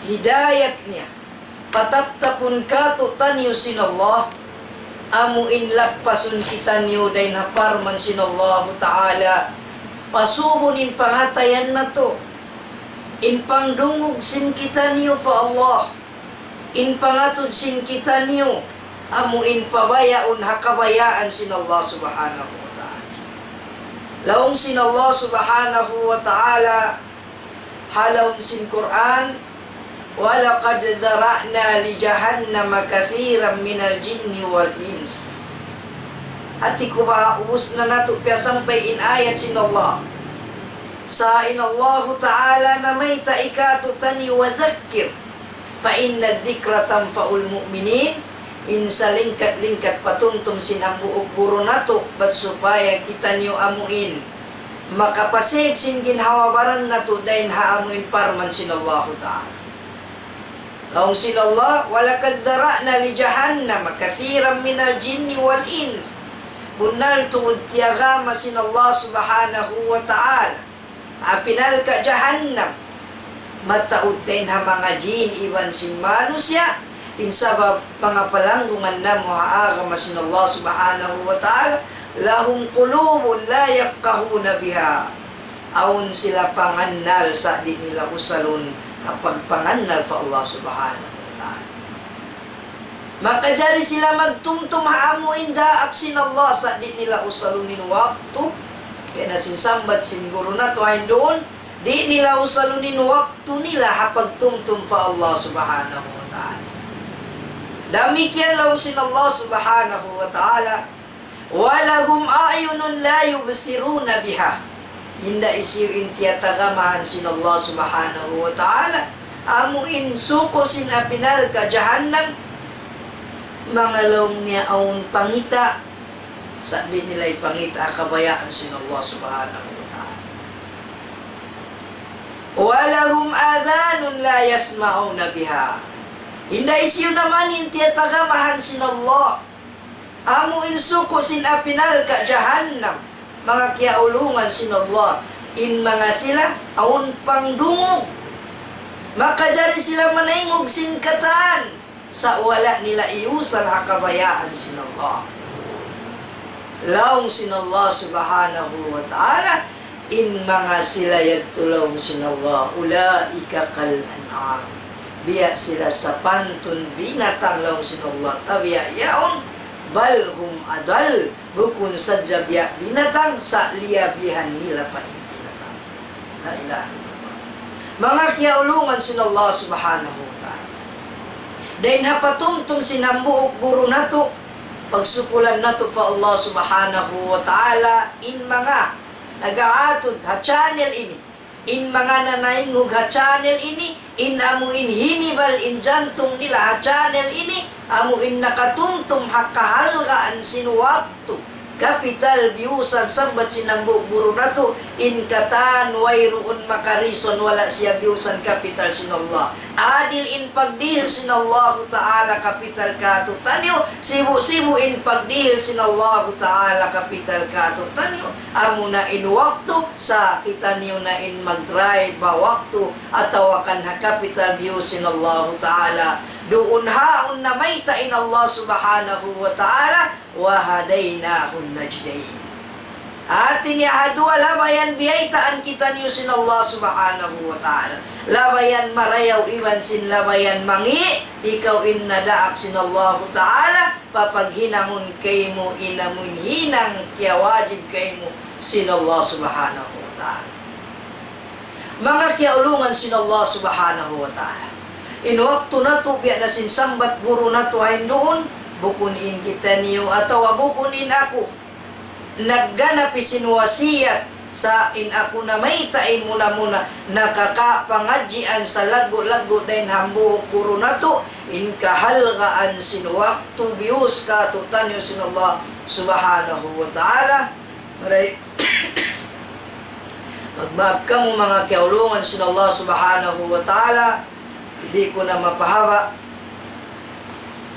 hidayat niya, pataptapun kātu'niyu sin Allah, amu in lappasun kitaniyu dayn ha parman sin Allahu Ta'ala, pasubun in pangatayan natu', in pangdungug sin kitaniyu pa Allah, in pangatud sin kitaniyu, amu in pabayaun ha kabayaan sin Allah Subhanahu wa Ta'ala. Laung sin Allah Subhanahu wa Ta'ala, ha lawm sin Qur'an, وَلَقَدْ ذَرَأْنَا لِجَهَنَّمَ كَثِيرًا مِنَ الْجِنِّ وَالْإِنسِ. Hati ku ba ubus na natu' piyasampay in ayat sin Allah. Sa' in Allahu Ta'ala namayta' kātu'niyu, وَذَكِّرْ فَإِنَّ الذِّكْرَىٰ تَنفَعُ الْمُؤْمِنِينَ. In salingkat-lingkat patumtum sin hambuuk guru natu', bat supaya kitaniyu amu in makapasayb sin ginhawa-baran natu' dayn ha amu in parman sin Allahu Ta'ala. Laung sin Allah, وَلَقَدْ ذَرَأْنَا لِجَهَنَّمَ كَثِيرًا مِنَ الْجِنِّ وَالْإِنسِ. Bunnal tuud tiyagama sin Allah Subhanahu wa Ta'ala api narka' jahannam mataud dayn ha manga jin iban sin manusiya', in sabab manga palanggungan namu' ha agama sin Allah Subhanahu wa Ta'ala, لَهُمْ قُلُوبٌ لَا يَفْقَهُونَ بِهَا. Awn sila pangannal sa' di' nila usalun ha pagpangannal pa Allah Subhanahu wa Ta'ala. Makajari sila magtumtum ha amu in daak sin Allah sa' di' nila usalun in waktu. Kaya na sin sambat sin guru natu' ha hinduun, di' nila usalun in waktu nila ha pagtumtum pa Allah Subhanahu wa Ta'ala. Damikkiyan laung sin Allah Subhanahu wa Ta'ala, وَلَهُمْ أَعْيُنٌ لَا يُبْصِرُونَ بِهَا. Hinda hisiyu in tiyatagamahan sin Allah Subhanahu wa Ta'ala amu in suku' sin api narka' jahannam, manga laung niya awn pangita', sa' di' nila hipangita' ha kabayaan sin Allah Subhanahu wa Ta'ala. وَلَهُمْ آذَانٌ لَا يَسْمَعُونَ بِهَا. Hinda hisiyu na man in tiyatagamahan sin Allah amu in suku' sin api narka' jahannam, manga kiyaulungan sin Allah, in manga sila awn pangdungug. Makajari sila manaingug sin katan, sa' wala' nila iyusal ha kabayaan sin Allah. Laung sin Allah Subhanahu wa Ta'ala, in manga sila yadtu laung sin Allah, أُولَٰئِكَ كَالْأَنْعَامِ. Biya' sila sapantun binatang laung sin Allah, tabiya' yaun, بَلْ هُمْ أَضَلُّ. Bukun sadja biya' binatang, sa' liyabihan nila pa in binatang. La ilaha illallah. Manga kiyaulungan sin Allah Subhanahu wa Ta'ala. Dayn ha patumtum sin hambuuk guru natu', Pagsukulan natu' pa Allah Subhanahu wa Ta'ala in manga nag-aatud ha channel ini, in manga nanaynghug ha channel ini, in amu in hinibal in jantung nila ha channel ini, amu in nakatumtum ha kahalgaan sin waktu. Kapital biyusan, sambat sin hambuuk guru natu', in katan wayruun makarison, wala' siya biyusan, kapital sin Allah. Adil in pagdihil sin Allahu Ta'ala kapital kātu'niyu, sibu'-sibu' in pagdihil sin Allahu Ta'ala kapital kātu'niyu, amuna in waktu, sa' kitaniyu na in mag-drive ha waktu, atawa kan ha kapital biyus sin Allahu Ta'ala. Duun haun namayta' in Allah Subhanahu wa Ta'ala, وهديناه النجدين. Hati niya ha duwa labayan biyaytaan kitaniyu sin Allah Subhanahu wa Ta'ala. Labayan marayaw iban sin labayan mangi', ikaw in nadaak sin Allahu Ta'ala, pa paghinangun kaymu in amu in hinang kiyawajib kaymu sin Allah Subhanahu wa Ta'ala. Manga kiyaulungan sin Allah Subhanahu wa Ta'ala. In waktu natu' biya' na sin sambat guru natu' ha hinduun, bukun in kitaniyu atawa bukun in aku nagganap sin wasiyat, sa' in aku namayta' in muna-muna nakakapangadjian sa' laggu'-laggu' dayn hambuuk guru natu', in kahalgaan sin waktu biyus kātu'niyu sin Allah Subhanahu wa Ta'ala. Maray, magmaap kamu manga kiyaulungan sin Allah Subhanahu wa Ta'ala, di' ku na mapahaba'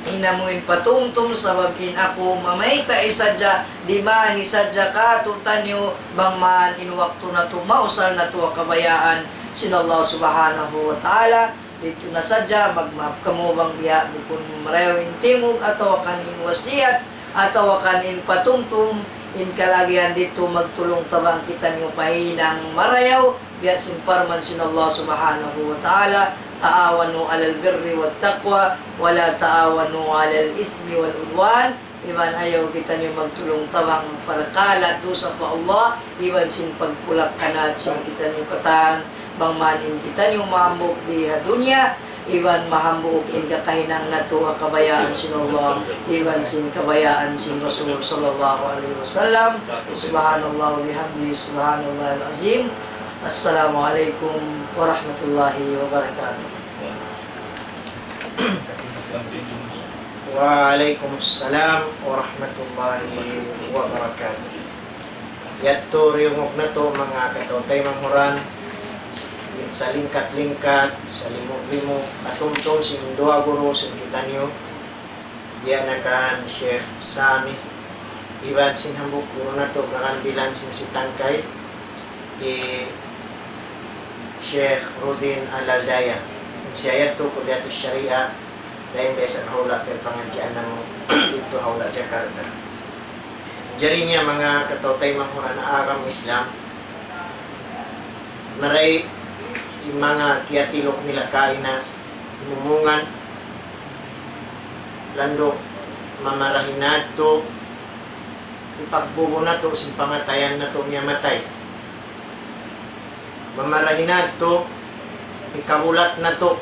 in amu in patumtum, sabab in aku mamayta' sadja, dimahi sadja kātu'niyu, bang man in waktu natu' mausal natu' ha kabayaan sin Allah Subhanahu wa Ta'ala. Didtu na sadja, magmaap kamu bang biya' bukun marayaw in timug atawa kan in wasiyat atawa kan in patumtum, in kalagihan didtu magtulung-tabang kitaniyu pa hinang marayaw, biya' sin parman sin Allah Subhanahu wa Ta'ala, تعاونوا على البر والتقوى ولا تعاونوا على الإثم والعدوان. Iban ayaw kitaniyu magtulung-tabang parakala' dusa pa Allah, iban sin pagkulak-kanat sin kitaniyu katan, bang man in kitaniyu mahambuuk di ha dunya, iban mahambuuk in kakahinang natu' ha kabayaan sin Allah, iban sin kabayaan sin Rasul sallallahu alayhi wasallam. سبحان الله وبحمده، سبحان الله العظيم. السلام عليكم ورحمة الله وبركاته. وعليكم السلام ورحمة الله وبركاته. Yadtu diyungug natu' manga kataw-taymanghuran, in salingkat-lingkat, salimu'-limu', katumtum sin duwa guru sin kitaniyu, biya' na kan Sheikh Sami, iban sin hambuuk guru natu' karambilan sin Sitangkay, hi Sheikh Rudin Al-Aldaya. In siya yadtu Kulliyatus Sharia, dayn da isab ha hula' pagpangadjian namu' didtu ha hula' Jakarta. Jari niya manga kataw-taymanghuran ha agama Islam, maray in manga kiyatiluk nila kaina, himumungan, landu' mamarahi natu', hipagbubu' natu' sin pangatayan natu' miyatay. Mamarahi natu', hikabulat natu',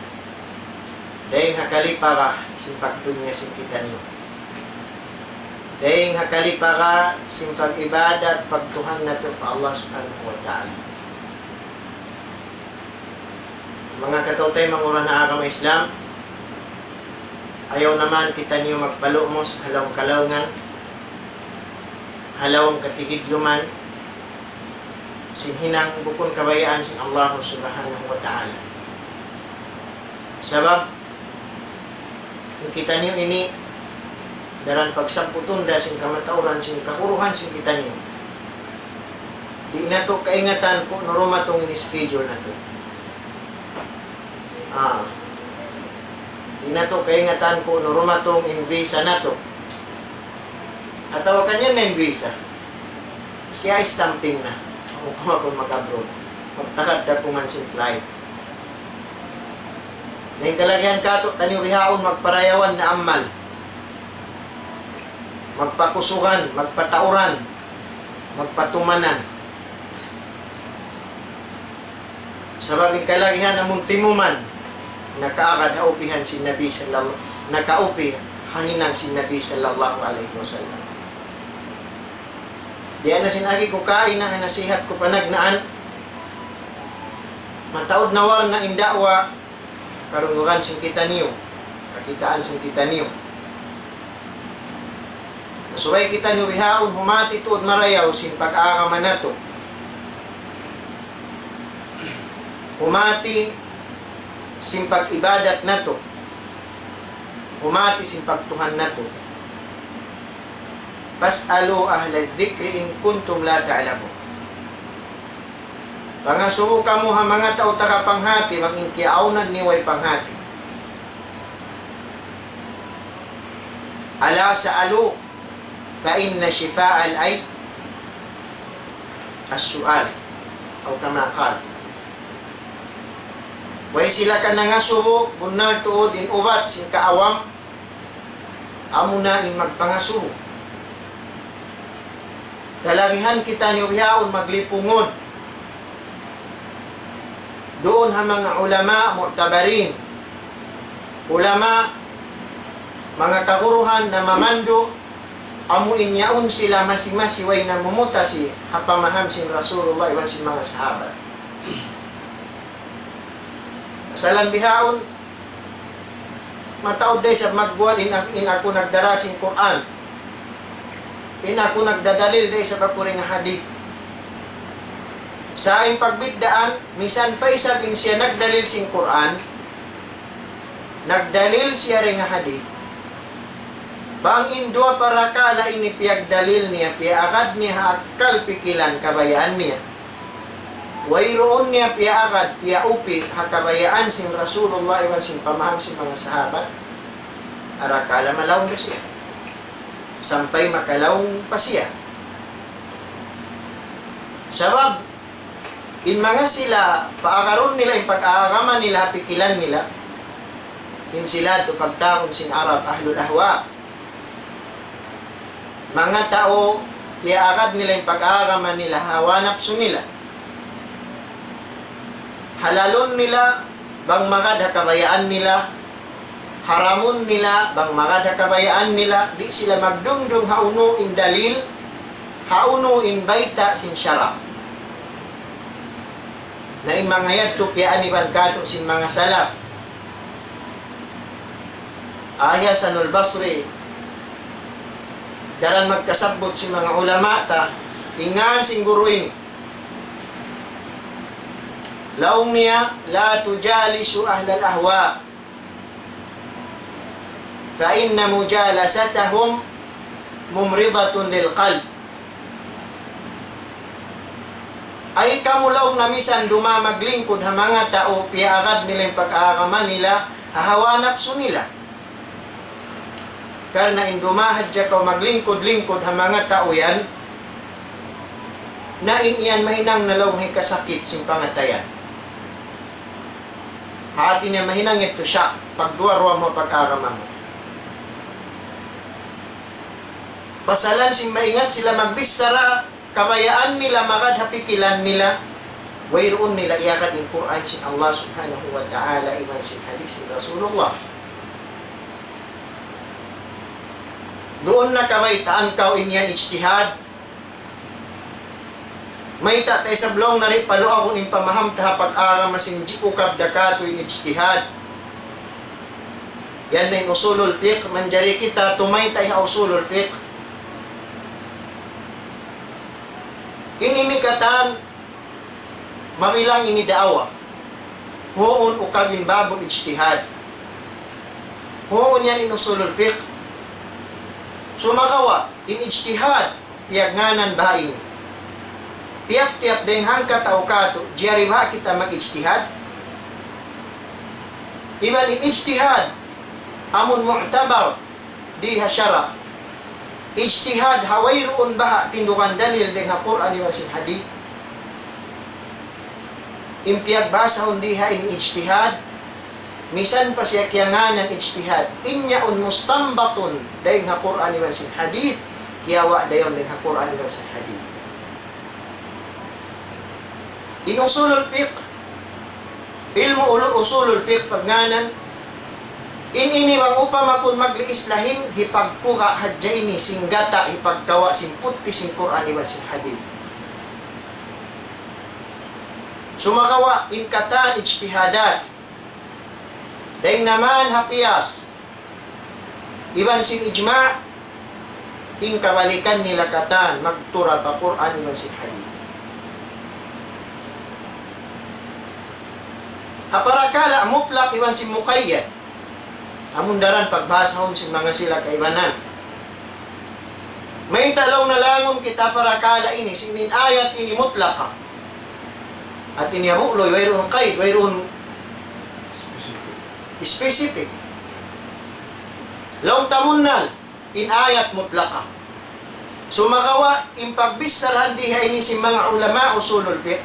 dayn ha kalipaga sin pagpunya sin kitaniyu. Dayn ha kalipaga sin pag-ibadat, pagtuhan natu' pa Allah Subhanahu wa Ta'ala. Manga kataw-taymanghuran ha agama Islam, ayaw na man kitaniyu magpalumus ha lawm kalawngan, ha lawm katigidluman, sin hinang bukun kabayaan sin Allah Subhanahu wa Ta'ala. Sabab, in kitaniyu ini, daran pagsabbutun da sin kamatauran, sin kaguruhan sin kitaniyu. Di' natu' kaingatan kunu' dumatung in schedule natu'. Ah. Di' natu' kaingatan kunu' dumatung in visa natu'. Atawa kaniya na in visa. Kiya-stamping na. Kung, kung mag-abroad. Magtakad da kuman sin flight. Na in kalagihan katu'taniyu bihaun magparayawan na amal. Magpakusugan, magpatauran, magpatumanan. Sabab in kalagihan amun timuman, nakaagad ha upihan sin Nabi sallallahu, nakaupi Kahinang sin Nabi sallallahu alayhi wasallam. Di' na sin agi ku kaina ha nasihat ku panagnaan. Mataud na warna' in da'wa, karungugan sin kitaniyu, kakitaan sin kitaniyu. Subay kitaniyu bihaun humati tuud marayaw sin pag-agama natu'. Humati sin pag-ibadat natu'. Humati sin pagtuhan natu'. فاسألوا أهل الذكر إن كنتم لا تعلمون. Pangasubu kamu ha manga tau taga panghati, bang in kiyaawnan niyu way panghati. ألا سألوا فإن شفاء العي السؤال، أو كما قال. Way sila ka nangasubu, bunnal tuud in ubat sin kaawam, amuna in magpangasubu. Kalagihan kitaniyu bihaun maglipungud duun ha manga ulama mu'tabarin. Ulama, manga kaguruhan na mamandu', amu in yaun sila masi-masi way namumutasi ha pamaham sin Rasulullah iban sin manga sahabat. Masalan bihaun, mataud da isab magbuwat in, in aku nagdara sin Qur'an. In aku nagdadalil da isab aku dayn ha hadith. Sa' in pagbiddaan, misan pa isab in siya nagdalil sin Qur'an, nagdalil siya dayn ha hadith. Bang in duwa parakala' ini piyagdalil niya, piyaagad niya ha akkal pikilan kabayaan niya. Wayruun niya piyaagad, piyaupi' ha kabayaan sin Rasulullah iban sin pamaham sin manga sahabat. Arakala' malaung da siya. Sampay makalaung pa siya. Sabab, in manga sila, paagarun nila in pag-aagama nila, pikilan nila. In sila tu pagtawagun sin Arab, ahlul ahwa. Manga tau, piyaagad nila in pag-aagama nila, hawa napsu nila. Halalun nila, bang magad ha kabayaan nila, haramun nila, bang magad ha kabayaan nila, di' sila magdungdung ha unu in dalil, ha unu in bayta' sin sara'. Na in manga yadtu piyaaniban katu' sin manga salaf. Hi Hasanul Basri, daran magkasabbut sin manga ulama ta, in ngan sin guru ini. Laung niya, لا تجالسوا أهل الأهواء فإن مجالستهم ممرضة للقلب. Ayaw kamu laung niya misan duma maglingkud ha manga tau piyaagad nila in pag-aagama nila, ha hawa napsu nila. Karna' in duma hadja kaw maglingkud-lingkud ha manga tau yan, na in yan mahinang na laung hikasakit sin pangatayan. Hati niya mahinang yadtu siya, pagduwa-ruwa mu pag-agama mu. Pasalan sin maingat sila magbichara, kabayaan nila magad ha pikilan nila, wayruun nila iyagad in Qur'an sin Allah Subhanahu wa Ta'ala iban sin hadith sin Rasulullah. Duun na kabaytaan kaw in yan ijtihad. Mayta' ta isab laung niya di' paluagun in pamaham ta ha pag-agama sin ji-, ukab da katu' in ijtihad. Yan na in usulul fiqh, manjari kita tumaytay ha usulul fiqh. Ini in katan, mabilang ini da'wa. Huun ukab in babul ijtihad. Huun yan in usulul fiqh. Sumagawa', in ijtihad, piyagngānan baha' ini. Tiyap-tiyap dayng hangka tau katu', jari baha' kita mag-ijtihad. Iban in ijtihad, amun mu'tabar, di ha sara'. Ijtihad ha wayruun baha' tindugan dalil dayng ha Qur'an iban sin hadith. In piyagbahasahun di ha in ijtihad, misan pa siya kiyangānan ijtihad, in yaun mustanbatun dayng ha Qur'an iban sin hadith, kiyawa' da yaun dayng ha Qur'an iban sin hadith. In usulul fiqh, ilmu' ulu-, usulul fiqh pagngānan, In ini bang upama kun magliis lahing, hipagpura hadja ini sin gata', hipagkawa' sin putti sin Qur'an iban sin hadith. Sumagawa' in katan ijtihadat. Dayn naman ha qiyas. Iban sin ijma', in kabalikan nila katan, magtura pa Qur'an iban sin hadith. Ha parakala' mutlaq iban sin muqayyad. Amun daran pagbahasahun sin manga sila kaibanan. Mayta' laung na langun kita parakala' ini, sin in ayat ini mutlaqa. Hati niya bu'luy, wayruun qayd, wayruun specific. Laung ta bunnal, in ayat mutlaqa. Sumagawa', in pagbichara di ha ini sin manga ulama usulul fiqh.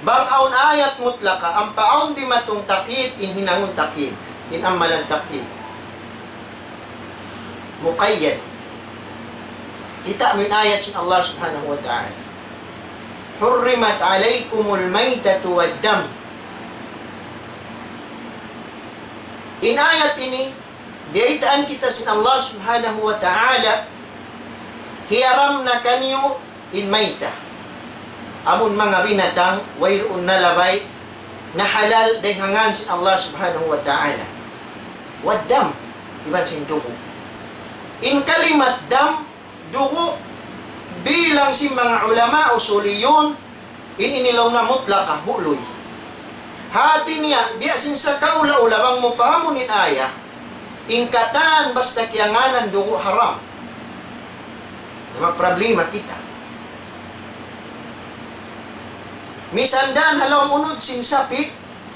Bang awn ayat mutlaqa, ampa awn dimatung taqyid, in hinangun taqyid, in amalan taqyid. Muqayyad. Kita' mu in ayat sin Allah Subhanahu wa Ta'ala. حرمت عليكم الميتة والدم. In ayat ini, biyaytaan kita sin Allah Subhanahu wa Ta'ala, hiyaram na kaniyu in mayta. Amun manga binatang, wayruun nalabay, na halal dayn ha ngan sin Allah Subhanahu wa Ta'ala. والدم, iban sin dugu'. In kalimat dam, dugu', bilang sin manga ulama usuliyun, in ini laung na mutlaqa, bu'luy. Hati niya, biya' sin sakaula-ula bang mu pahamun in ayat, in katan basta kiyangānan dugu' haram. Na magproblema kita. Misan dan ha lawm unud sin sapi',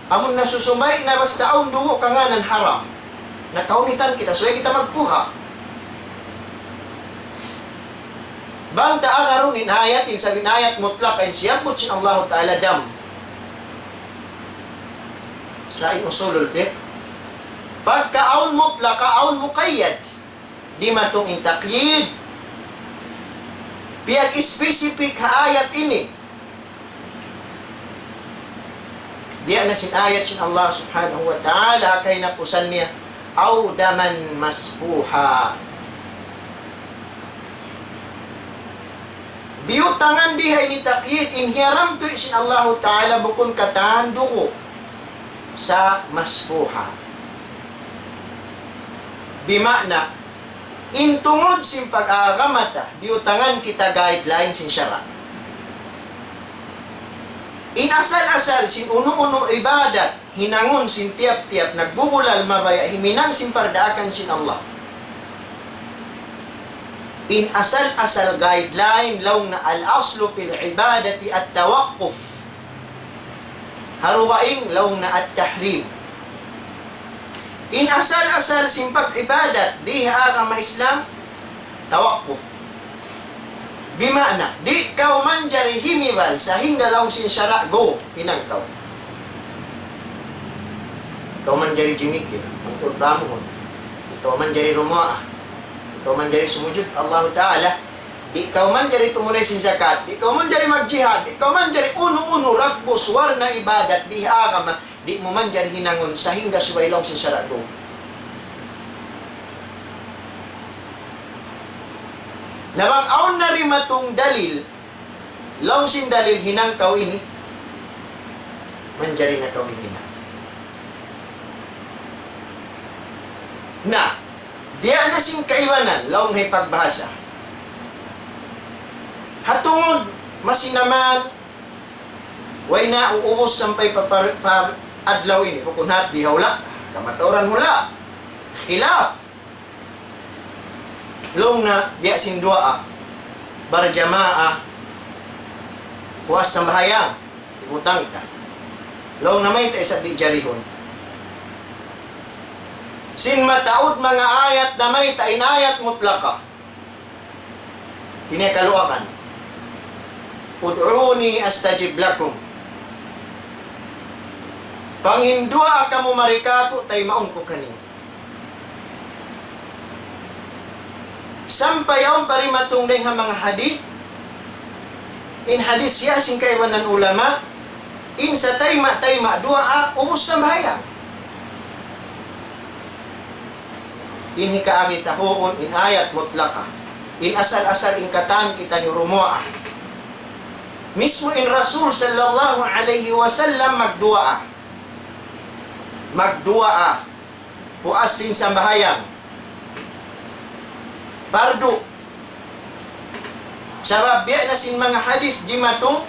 amun nasusumbay na basta awn dugu' kangānan haram. Na kahunitan kita, subay kita magpuha. Bang ta agarun in ayat, in sabab in ayat mutlaq, in siyabbut sin Allahu Ta'ala dam. Sa' in usulul fiqh, pagka awn mutlaq, awn muqayyad. Dimatung in taqyid. Piyag-specific ha ayat ini. Diya na sin ayat sin Allah Subhanahu wa Ta'ala, kahinapusan niya, أو دما مسفوحا. Biyutangan di ha ini taqyid, in hiyaram tuud sin Allahu Ta'ala bukun katan dugu', sa' masfuha. Bima'na, in tungud sin pag-agama ta, biyutangan kita guideline sin sara'. In asal-asal sin unu-unu ibadat, hinangun sin tiyap-tiyap nagbubulal mabaya' himinang sin pardaakan sin Allah. In asal-asal guideline, laung na الأصل في العبادة التوقف. Ha dugaing laung na التحريم. In asal-asal sin pag-ibadat di ha agama Islam, tawaqquf. Bima'na, di' kaw manjari himibal sahingga laung sin sara' go, hinang kaw. Di' kaw manjari jimikil, hangtod pa muhun. Di' kaw manjari dumuwaa. Di' kaw manjari sumujud pa Allahu Ta'ala. Di' kaw manjari tumunay sin zakat, di' kaw manjari magjihad, di' kaw manjari unu-unu dagbus warna ibadat di ha agama, di' mu manjari hinangun sahingga subay laung sin sara' duun. Na bang awn na dimatung dalil, laung sin dalil hinang kaw ini, manjari na kaw himinang. Na, biya' na sin kaibanan, laung na hipagbahasa. Ha tungud, masi na man, way na uubus sampay pa, pa, pa adlaw ini, bukun hat di ha hula', kamatauran hula', khilaf. Laung na biya' sin duwaa, barjamaa, puas sambahayang, hibutang ta. Laung na mayta' isab di' jarihun. Sin mataud manga ayat na mayta' in ayat mutlaqa. Ini kaluakan. ادعوني أستجب لكم. Panghinduwaa kamu mari kāku', taymaun ku kaniyu. Sampay awn pa dimatung dayn ha manga hadith, in hadith siya sin kaibanan ulama, in sa tayma'-tayma' duwaa, ubus sambahayang. In hikaagi ta huun in ayat mutlaqa. In asal-asal in katan kita ni rumuwaa. Mismu in Rasul sallallahu alayhi wasallam magduwaa. Magduwaa. Puas sin sambahayang. Pardu. Sabab biya' na sin manga hadith dimatung,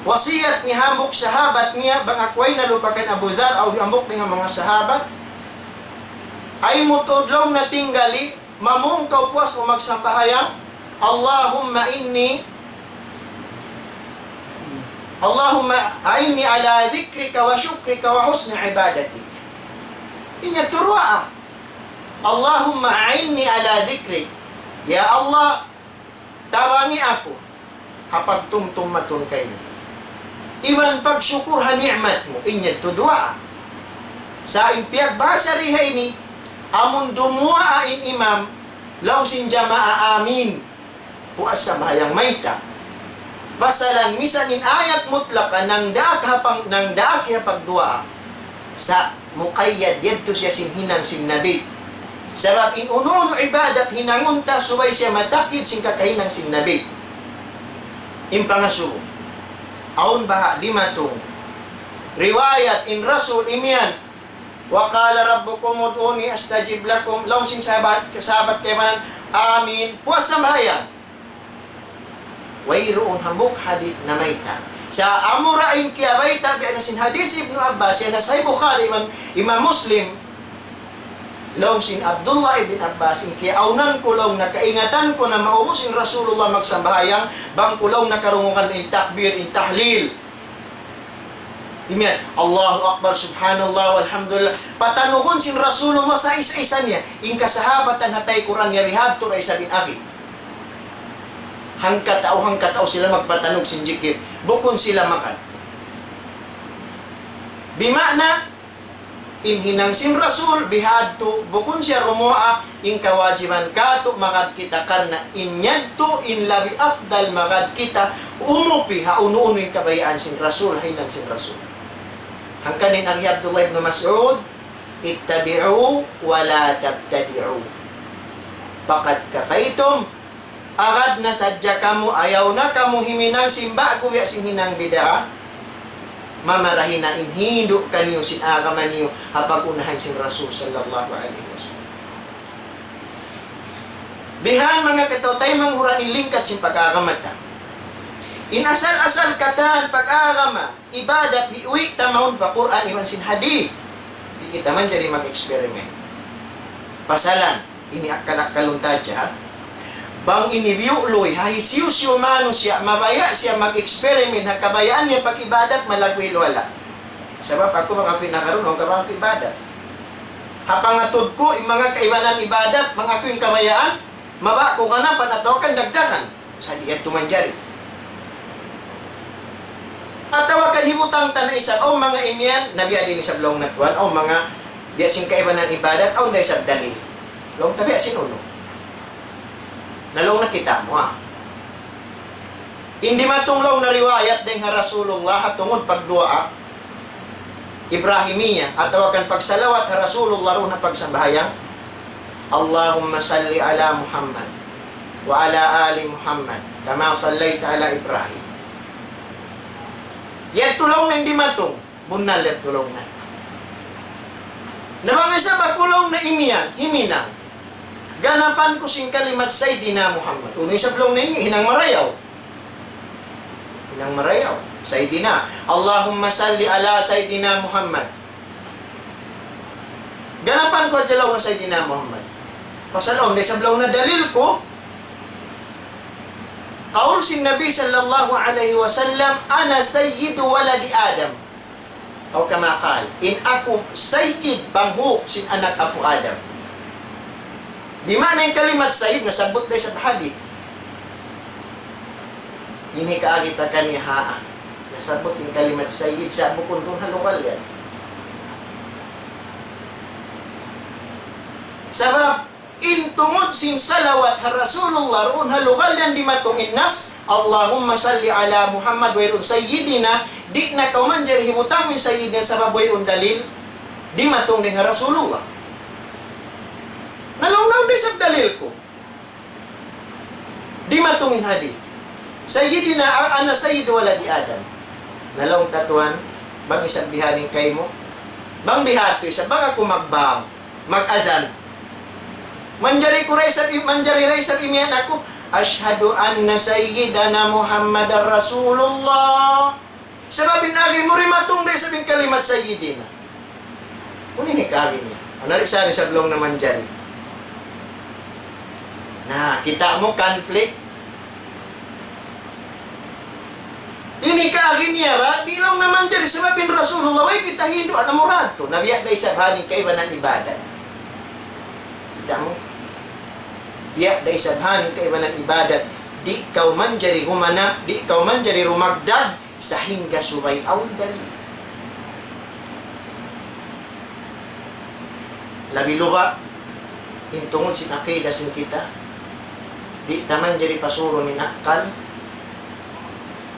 wasiyat niya hambuuk sahabat niya, bang aku way nalupakan Abu Dhar, aw hambuuk niya manga sahabat, ay mutud laung na tinggali, mamung kaw puas mu magsambahayang, Allahumma inni, Allahumma a'inni ala dhikrika wa shukrika wa husni ibadatik. Inya turuwaa. Allahumma a'inni ala dhikrik. Ya Allah, tabangi aku ha pagtumtum matun kaymu iban pagsukur ha ni'mat mu. Inya tuud duwaa. Sa' in piyagbahasa di ha ini, amun dumuwaa in imam, laung sin jamaa, amin. Puas sambahayang mayta'. Pasalan misan in ayat mutlaq, nangdaak ha pang-, nangdaak ha pagduwaa. Sa' muqayyad yadtu siya sin hinang sin Nabi. Sabab in unu-unu ibadat hinangun ta subay siya matakid sin kakahinang sin Nabi. In pangasubu. Awn baha' dimatung riwayat in Rasul imiyan, وقال ربكم ادعوني أستجب لكم. Laung sin sahabat, sahabat kaibanan, amin. Puas sambahayang. Wayruun hambuuk hadith namayta'. Sa' amura in kiyabayta' biya' na sin hadith Ibnu Abbas, yan na Sahih Bukhari iban Imam Muslim. Laung sin Abdullah ibn Abbas, in kiyaawnan ku laung na kaingatan ku na maubus in Rasulullah magsambahayang, bang ku laung na karungugan in takbir, in tahlil. Imiyan, Allahu Akbar, Subhanallah, Walhamdulillah. Patanugun sin Rasulullah sa isa-isa niya. In kasahabatan ha taykuran niya bihadtu da isab in agi. Hangkatau, hangkatau sila magpatanug sin jikir. Bukun sila magad. Bima'na, in hinang sin Rasul, bihadtu, bukun siya rumuwaa, in kawajiban katu' magad kita karna' in yadtu in labi afdal magad kita, umupi ha unu-unu in kabayaan sin Rasul, ha hinang sin Rasul. Hangkan in agi hi Abdullah ibn Mas'ud, اتبعوا ولا تبتدعوا فقد كفيتم. Agad na sadja kamu, ayaw na kamu himinang sin ba'gu biya' sin hinang bid'a. Mamarahi na in hindu' kaniyu sin agama niyu ha pag-unahan sin Rasul sallallahu alayhi wasallam. Bihan manga kataw-taymanghuran in lingkat sin pag-agama ta. In asal-asal katan pag-agama, ibadat, hiuwi' ta mawn pa Qur'an iban sin hadith. Di' kita manjari mag-experiment. Pasalan, ini akkal-akkalun ta hadja, ha? Bang ini biyu'luy, ha, hisiyu-siyu manusiya', mabaya' siya mag-experiment, ha, kabayaan niya pag-ibadat, malaggu' hilwala'. Sabab aku, bang aku in nakarun, awn kabang aku ibadat. Ha pangatud ku, in manga kaibanan ibadat, bang aku in kabayaan, mabaya' ku kanapan atawa kan dagdagan. Sa' di' yadtu manjari. Atawa kan hibutang ta na isab, awn manga imiyan, na biya' diin isab laung na tuwan, awn manga biya' sin kaibanan ibadat, awn da isab dalil. Laung ta biya' sin unu. Na laung na kita' mu, ha. In dimatung laung na riwayat dayn ha Rasulullah, ha tungud pagduwaa, Ibrahimiyya, atawa kan pagsalawat ha Rasulullah duun ha pagsambahayang, اللهم صل على محمد وعلى آل محمد كما صليت على إبراهيم. Yadtu laung na in dimatung, bunnal yadtu laung na. Na manga isab aku laung na imiyan, himinang. Ganapan ku sin kalimat Sayyidina Muhammad. Unu isab laung na ini, hinang marayaw. Hinang marayaw. Sayyidina. اللهم صل على سيدنا محمد. Ganapan ku hadja laung na Sayyidina Muhammad. Pasal awn da isab laung na dalil ku. Qawl sin Nabi sallallahu alayhi wasallam, أنا سيد ولد آدم. أو كما قال, in aku sayyid banghu' sin anak apu' Adam. Di' maana in kalimat sayyid nasabbut da isab hadith. Ini kaagi ta kaniya, ha. Nasabbut in kalimat sayyid sa' bukun duun ha lugal yan. Sabab, in tungud sin salawat ha Rasulullah duun ha lugal yan dimatung in nas, اللهم صل على محمد, wayruun Sayyidina, di' na kaw manjari hibutang in Sayyidina sabab wayruun dalil dimatung dayn ha Rasulullah. Laung, laung, di' isab dalil ku. Dimatung in hadith. Sayyidina, a-, ana sayyidu waladi Adam. Na laung ta tuwan, bang isab bihaini kaymu. Bang bihadtu isab, bang aku magbang, mag-adhan. Manjari ku da isab, manjari da isab imiyan aku, "Ashhadu anna sayyidana Muhammadar Rasulullah." Sabab in agi mu dimatung da isab in kalimat sayyidina. Unu ini ka agi niya? Unu di' sa isab laung na manjari? Na, kita' mu conflict? Ini ka agi niya ra, di' laung na manjari sabab in Rasulullah, way kita hindu', anak murad tu. Na biya' da isab ha ini kaibanan ibadat. Kita' mu? Biya' da isab ha ini kaibanan ibadat. Di' kaw manjari humana, di' kaw manjari rumagdag, sahingga subay awn dalil. Labi luba', in tungud sin akida sin kita, di' ta manjari pasurun in akkal,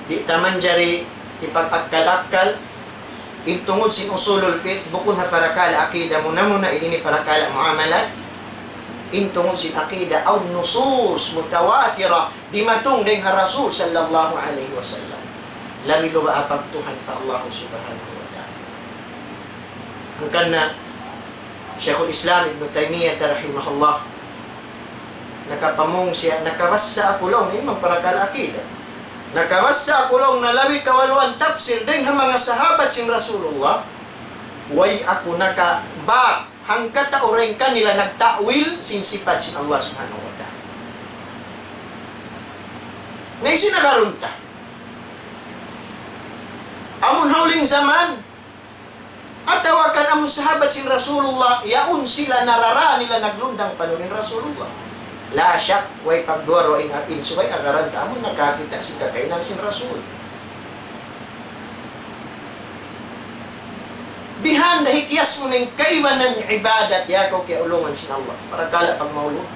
di' ta manjari ipag-akkal-akkal, in tungud sin usulul fiqh, bukun ha parakala akida muna-muna, ini parakala muamalat, in tungud sin akida, awn nusus mutawatira, dimatung dayn ha Rasul sallallahu alayhi wasallam. Labi luba' ha pagtuhan pa Allah subhanahu wa ta'ala. Hangkan na Shaykhul Islam Ibn Taymiyyah rahimahullah, nakapamung siya, nakabassa aku laung, ini manga parakala akida. Nakabassa aku laung na labi kawaluan tafsir dayn ha manga sahabat sin Rasulullah, way aku nakabak hangkatau dayn kanila nagta'wil sin sipat sin Allah subhanahu wa ta'ala. Na hisiyu nagarunta? Amun ha huling jaman, atawa kan amun sahabat sin Rasulullah, yaun sila narara nila naglundang panun in Rasulullah. La shak, way pagduwa-ruwa in, in subay agaranta amun nakakita' sin kakahinang sin Rasul. Bihan da hikiyas mu na in kaibanan ibadat, ya kaw kiyaulungan sin Allah. Parakala' pagmaulud.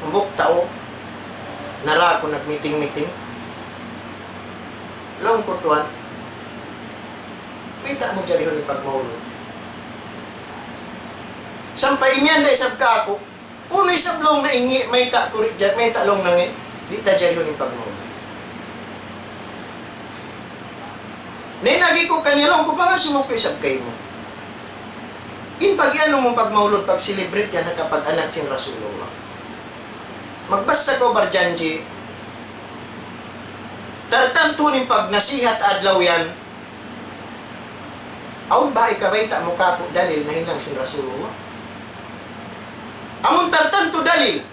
Hambuuk tau, nara ku nagmiting-miting. Laung ku, "Tuwan, mayta' mu jarihun in pagmaulud?" Sampay imiyan da isab kāku', "Unu isab laung na ini, mayta' ku di' ja-, mayta' laung na ini, di' ta jarihun in pagmaulud?" Na in agi ku kaniya, laung ku, "Pangasubu ku isab kaymu. In pag-iyanun mu pagmaulud, pag-celebrate yan ha kapag-anak sin Rasulullah. Magbassa kaw barjanji', tartantu in pagnasihat adlaw yan, awn baha' ikabayta' mu kāku' dalil nahinang sin Rasulullah? Amun tartantu dalil."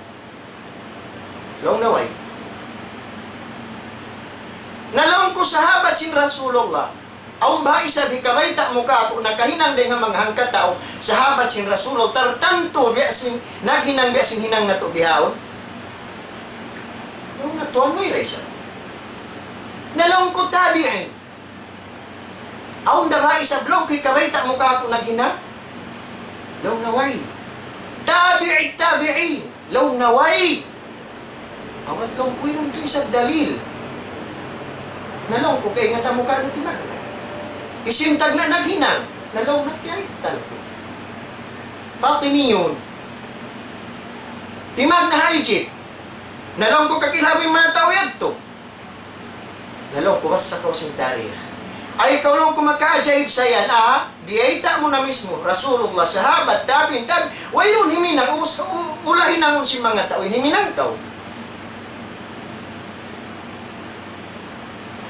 Laung niya way. Na laung ku, sahabat sin Rasulullah, awn baha' isab hikabayta' mu kāku' nakahinang dayn ha manga hangkatau, sahabat sin Rasulullah, tartantu biya' sin, naghinang biya' sin hinang natu' bihaun? Laung niya, "Tuwan, way da isab." Na laung ku, "Tabi'in, awn da baha' isab laung ku hikabayta' mu kāku' naghinang?" Laung niya way. "Tabi'it tabi'in." Laung niya way. Awat laung ku, "Wayruun tuud isab dalil." Na laung ku, "Kaingatan mu kunu' timagna'? Hisiyu in tagna' naghinang?" Na laung niya, "Kiyaitan ku. Fatimiyun. Timagna' ha Egypt." Na laung ku, "Kakilala mu in manga tau yadtu?" Na laung ku, "Bassa kaw sin tarikh." "Ay, kaw," laung ku, "makaajaib sa yan, ah. Biyayta' mu na mismu, Rasulullah, sahabat, tabi'in, tabi', wayruun himinang, ubus, u-, ula hinangun sin manga tau, himinang kaw."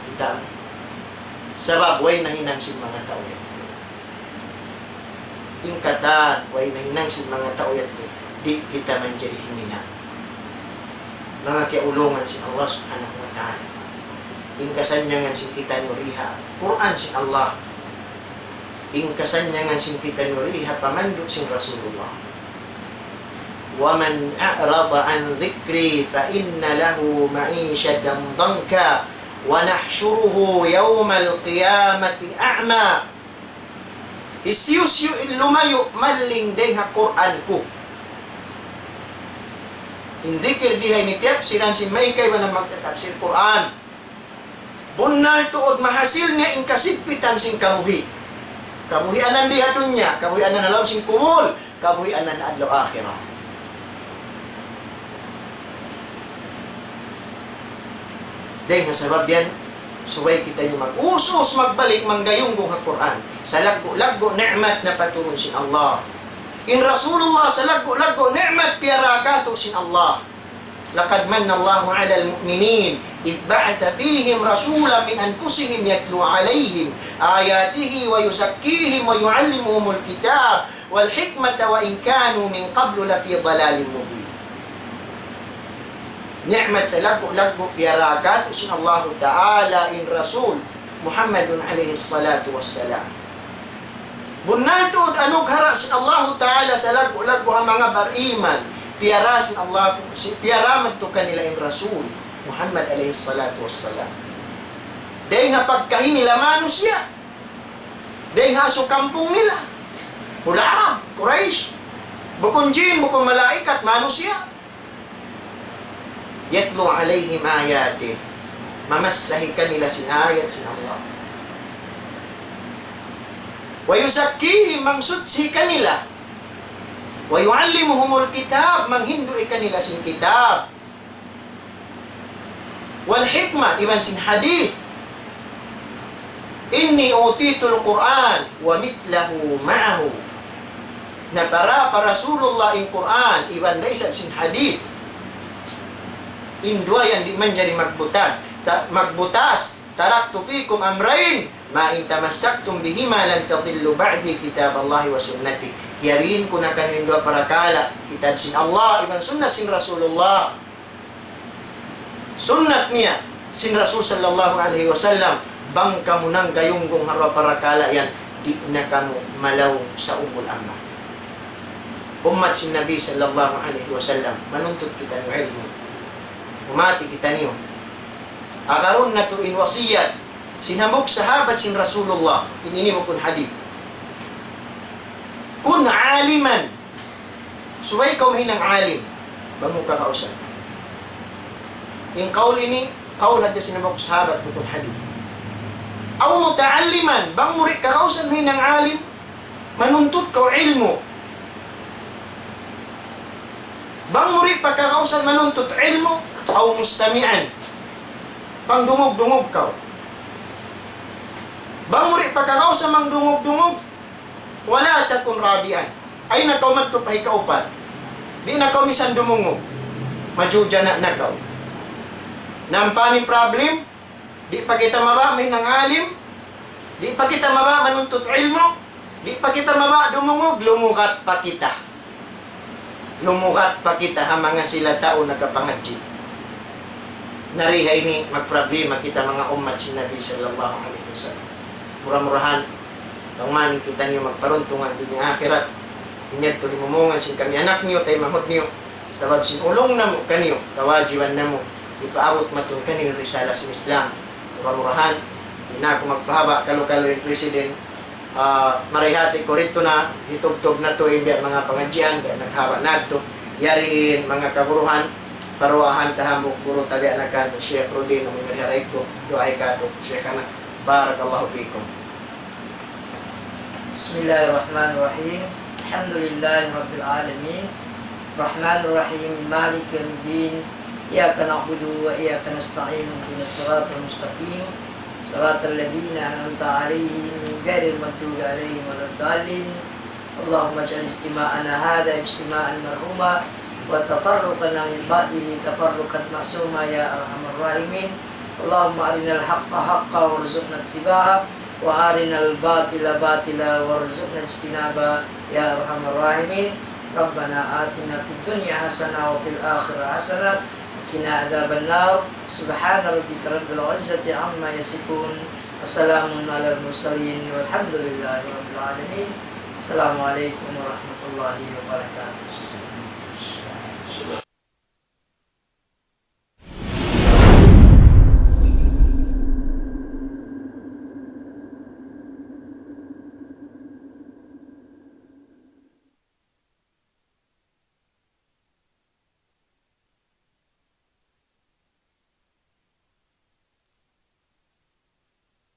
Kita'? Sabab way nahinang sin manga tau yadtu. In katan, way nahinang sin manga tau yadtu, di' kita manjari huminang. Manga kiyaulungan sin Allah Subhanahu wa Ta'ala. In kasannyangan sin kitaniyu di ha Qur'an sin Allah. In kasannyangan sin kitaniyu di ha pamandu' sin Rasulullah. ومن أعرض عن ذكري فإن له معيشة ضنكا ونحشره يوم القيامة أعمى. Hisiyu-siyu in lumayu' malling dayn ha Qur'an ku. In zikir di ha ini tiyapsiran sin manga kaibanan magtatapsir Qur'an. Bunnal tuud mahasil niya in kasigpitan sin kabuhi'. Kabuhianan di ha dunya, kabuhianan ha lawm sin kubul, kabuhianan adlaw akhirat. Dayn ha sabab yan, subay kitaniyu mag-us-us magbalik manggayunggung ha Qur'an. Salaggu'-laggu' ni'mat napaturun sin Allah. In Rasulullah salaggu'-laggu' ni'mat piyara katu' sin Allah. لقد من الله على المؤمنين إذ بعث فيهم رسولا من أنفسهم يتلو عليهم آياته ويزكيهم ويعلمهم الكتاب والحكمة وإن كانوا من قبل لفي ضلال مبين. Ni'mat salaggu'-laggu' piyara katu' sin Allahu Ta'ala in Rasul Muhammadun alayhi salatu wassalam. Bunnal tuud anughara sin Allahu Ta'ala salaggu'-laggu' ha manga bariman, piyara sin Allah, si-, piyara madtu kanila in Rasul Muhammad alayhi salatu wassalam. Dayn ha pagkahi nila manusiya', dayn ha asukampung nila, hula' Arab, Quraysh, bukun jin, bukun malaikat, manusiya'. يتلو عليهم آياته. Mamassa hi kanila sin ayat sin Allah. ويزكيهم, mangsuchi kanila. ويعلمهم الكتاب, manghindu' hi kanila sin kitab. والحكمة, iban sin hadith. إني أوتيت القرآن ومثله معه. Napara pa Rasulullah in Qur'an, iban da isab sin hadith. In duwa yan di' manjari magbutas. Ta-, magbutas. تركت فيكم أمرين ما إن تمسكتم بهما لن تضلوا بعدي كتاب الله وسنتي. Kiyariin ku na kaniyu in duwa parakala', kitab sin Allah, iban sunnat sin Rasulullah. Sunnat niya sin Rasul sallallahu alayhi wasallam, bang kamu nanggayunggung ha duwa parakala' yan, di' na kamu malaw' sa umul amma. Ummat sin Nabi sallallahu alayhi wasallam, manuntut kitaniyu ilmu'. Umati kitaniyu. Agarun natu' in wasiyat sin hambuuk sahabat sin Rasulullah, in ini bukun hadith. كن عالما. Subay kaw mahinang alim, bang mu kakausan. In kaul ini, kaul hadja sin hambuuk sahabat, bukun hadith. أو متعلما, bang mu di' kakausan mahinang alim, manuntut kaw ilmu'. Bang mu di' pa kakausan manuntut ilmu', أو مستمعا, pangdungug-dungug kaw. Bang mu di' pa kakausan mangdungug-dungug, ولا تكن رابعا. Ayaw na kaw madtu pa hikaupat. Di' na kaw misan dumungug. Majujana na kaw. Na ampa in problem, di' pa kita mabaya' mahinang alim, di' pa kita mabaya' manuntut ilmu', di' pa kita mabaya' dumungug, lumugat pa kita. Lumugat pa kita ha manga sila tau nakapangadji'. Na di ha ini magproblema kita manga ummat sin Nabi sallallahu alayhi wasallam. Mura-murahan, bang man kitaniyu magparuntung ha dunya akhirat, in yadtu himumungan sin kami anak niyu, taymanghud niyu, sabab sin ulung namu' kaniyu, kawajiban namu', hipaabut matun kaniyu in risala sin Islam. Mura-murahan, di' na aku magpahaba', kalu-kalu in President, ah, marihati ku didtu na, hitubtub natu' in biya' manga pangadjian, biya' naghaba' na yadtu. Yari in manga kaguruhan, paruwahan ta hambuuk guru tabi' anakan, Sheikh Rudin, amu in yari ha daig ku, duwaahi katu', Sheikhana. بارك الله فيكم. بسم الله الرحمن الرحيم. الحمد لله رب العالمين. الرحمن الرحيم. مالك يوم الدين. إياك نعبد وإياك نستعين. اهدنا الصراط المستقيم. صراط الذين أنعمت عليهم غير المغضوب عليهم ولا الضالين. اللهم اجعل اجتماعنا هذا اجتماعا مرحوما وتفرقنا من بعده تفرقا معصوما يا أرحم الراحمين. اللهم أرنا الحق حقا وارزقنا اتباعه وأرنا الباطل باطلا وارزقنا اجتنابه يا أرحم الراحمين. ربنا آتنا في الدنيا حسنة وفي الآخرة حسنة وقنا عذاب النار. سبحان ربك رب العزة عما يصفون. وسلام على المرسلين والحمد لله رب العالمين. السلام عليكم ورحمة الله وبركاته.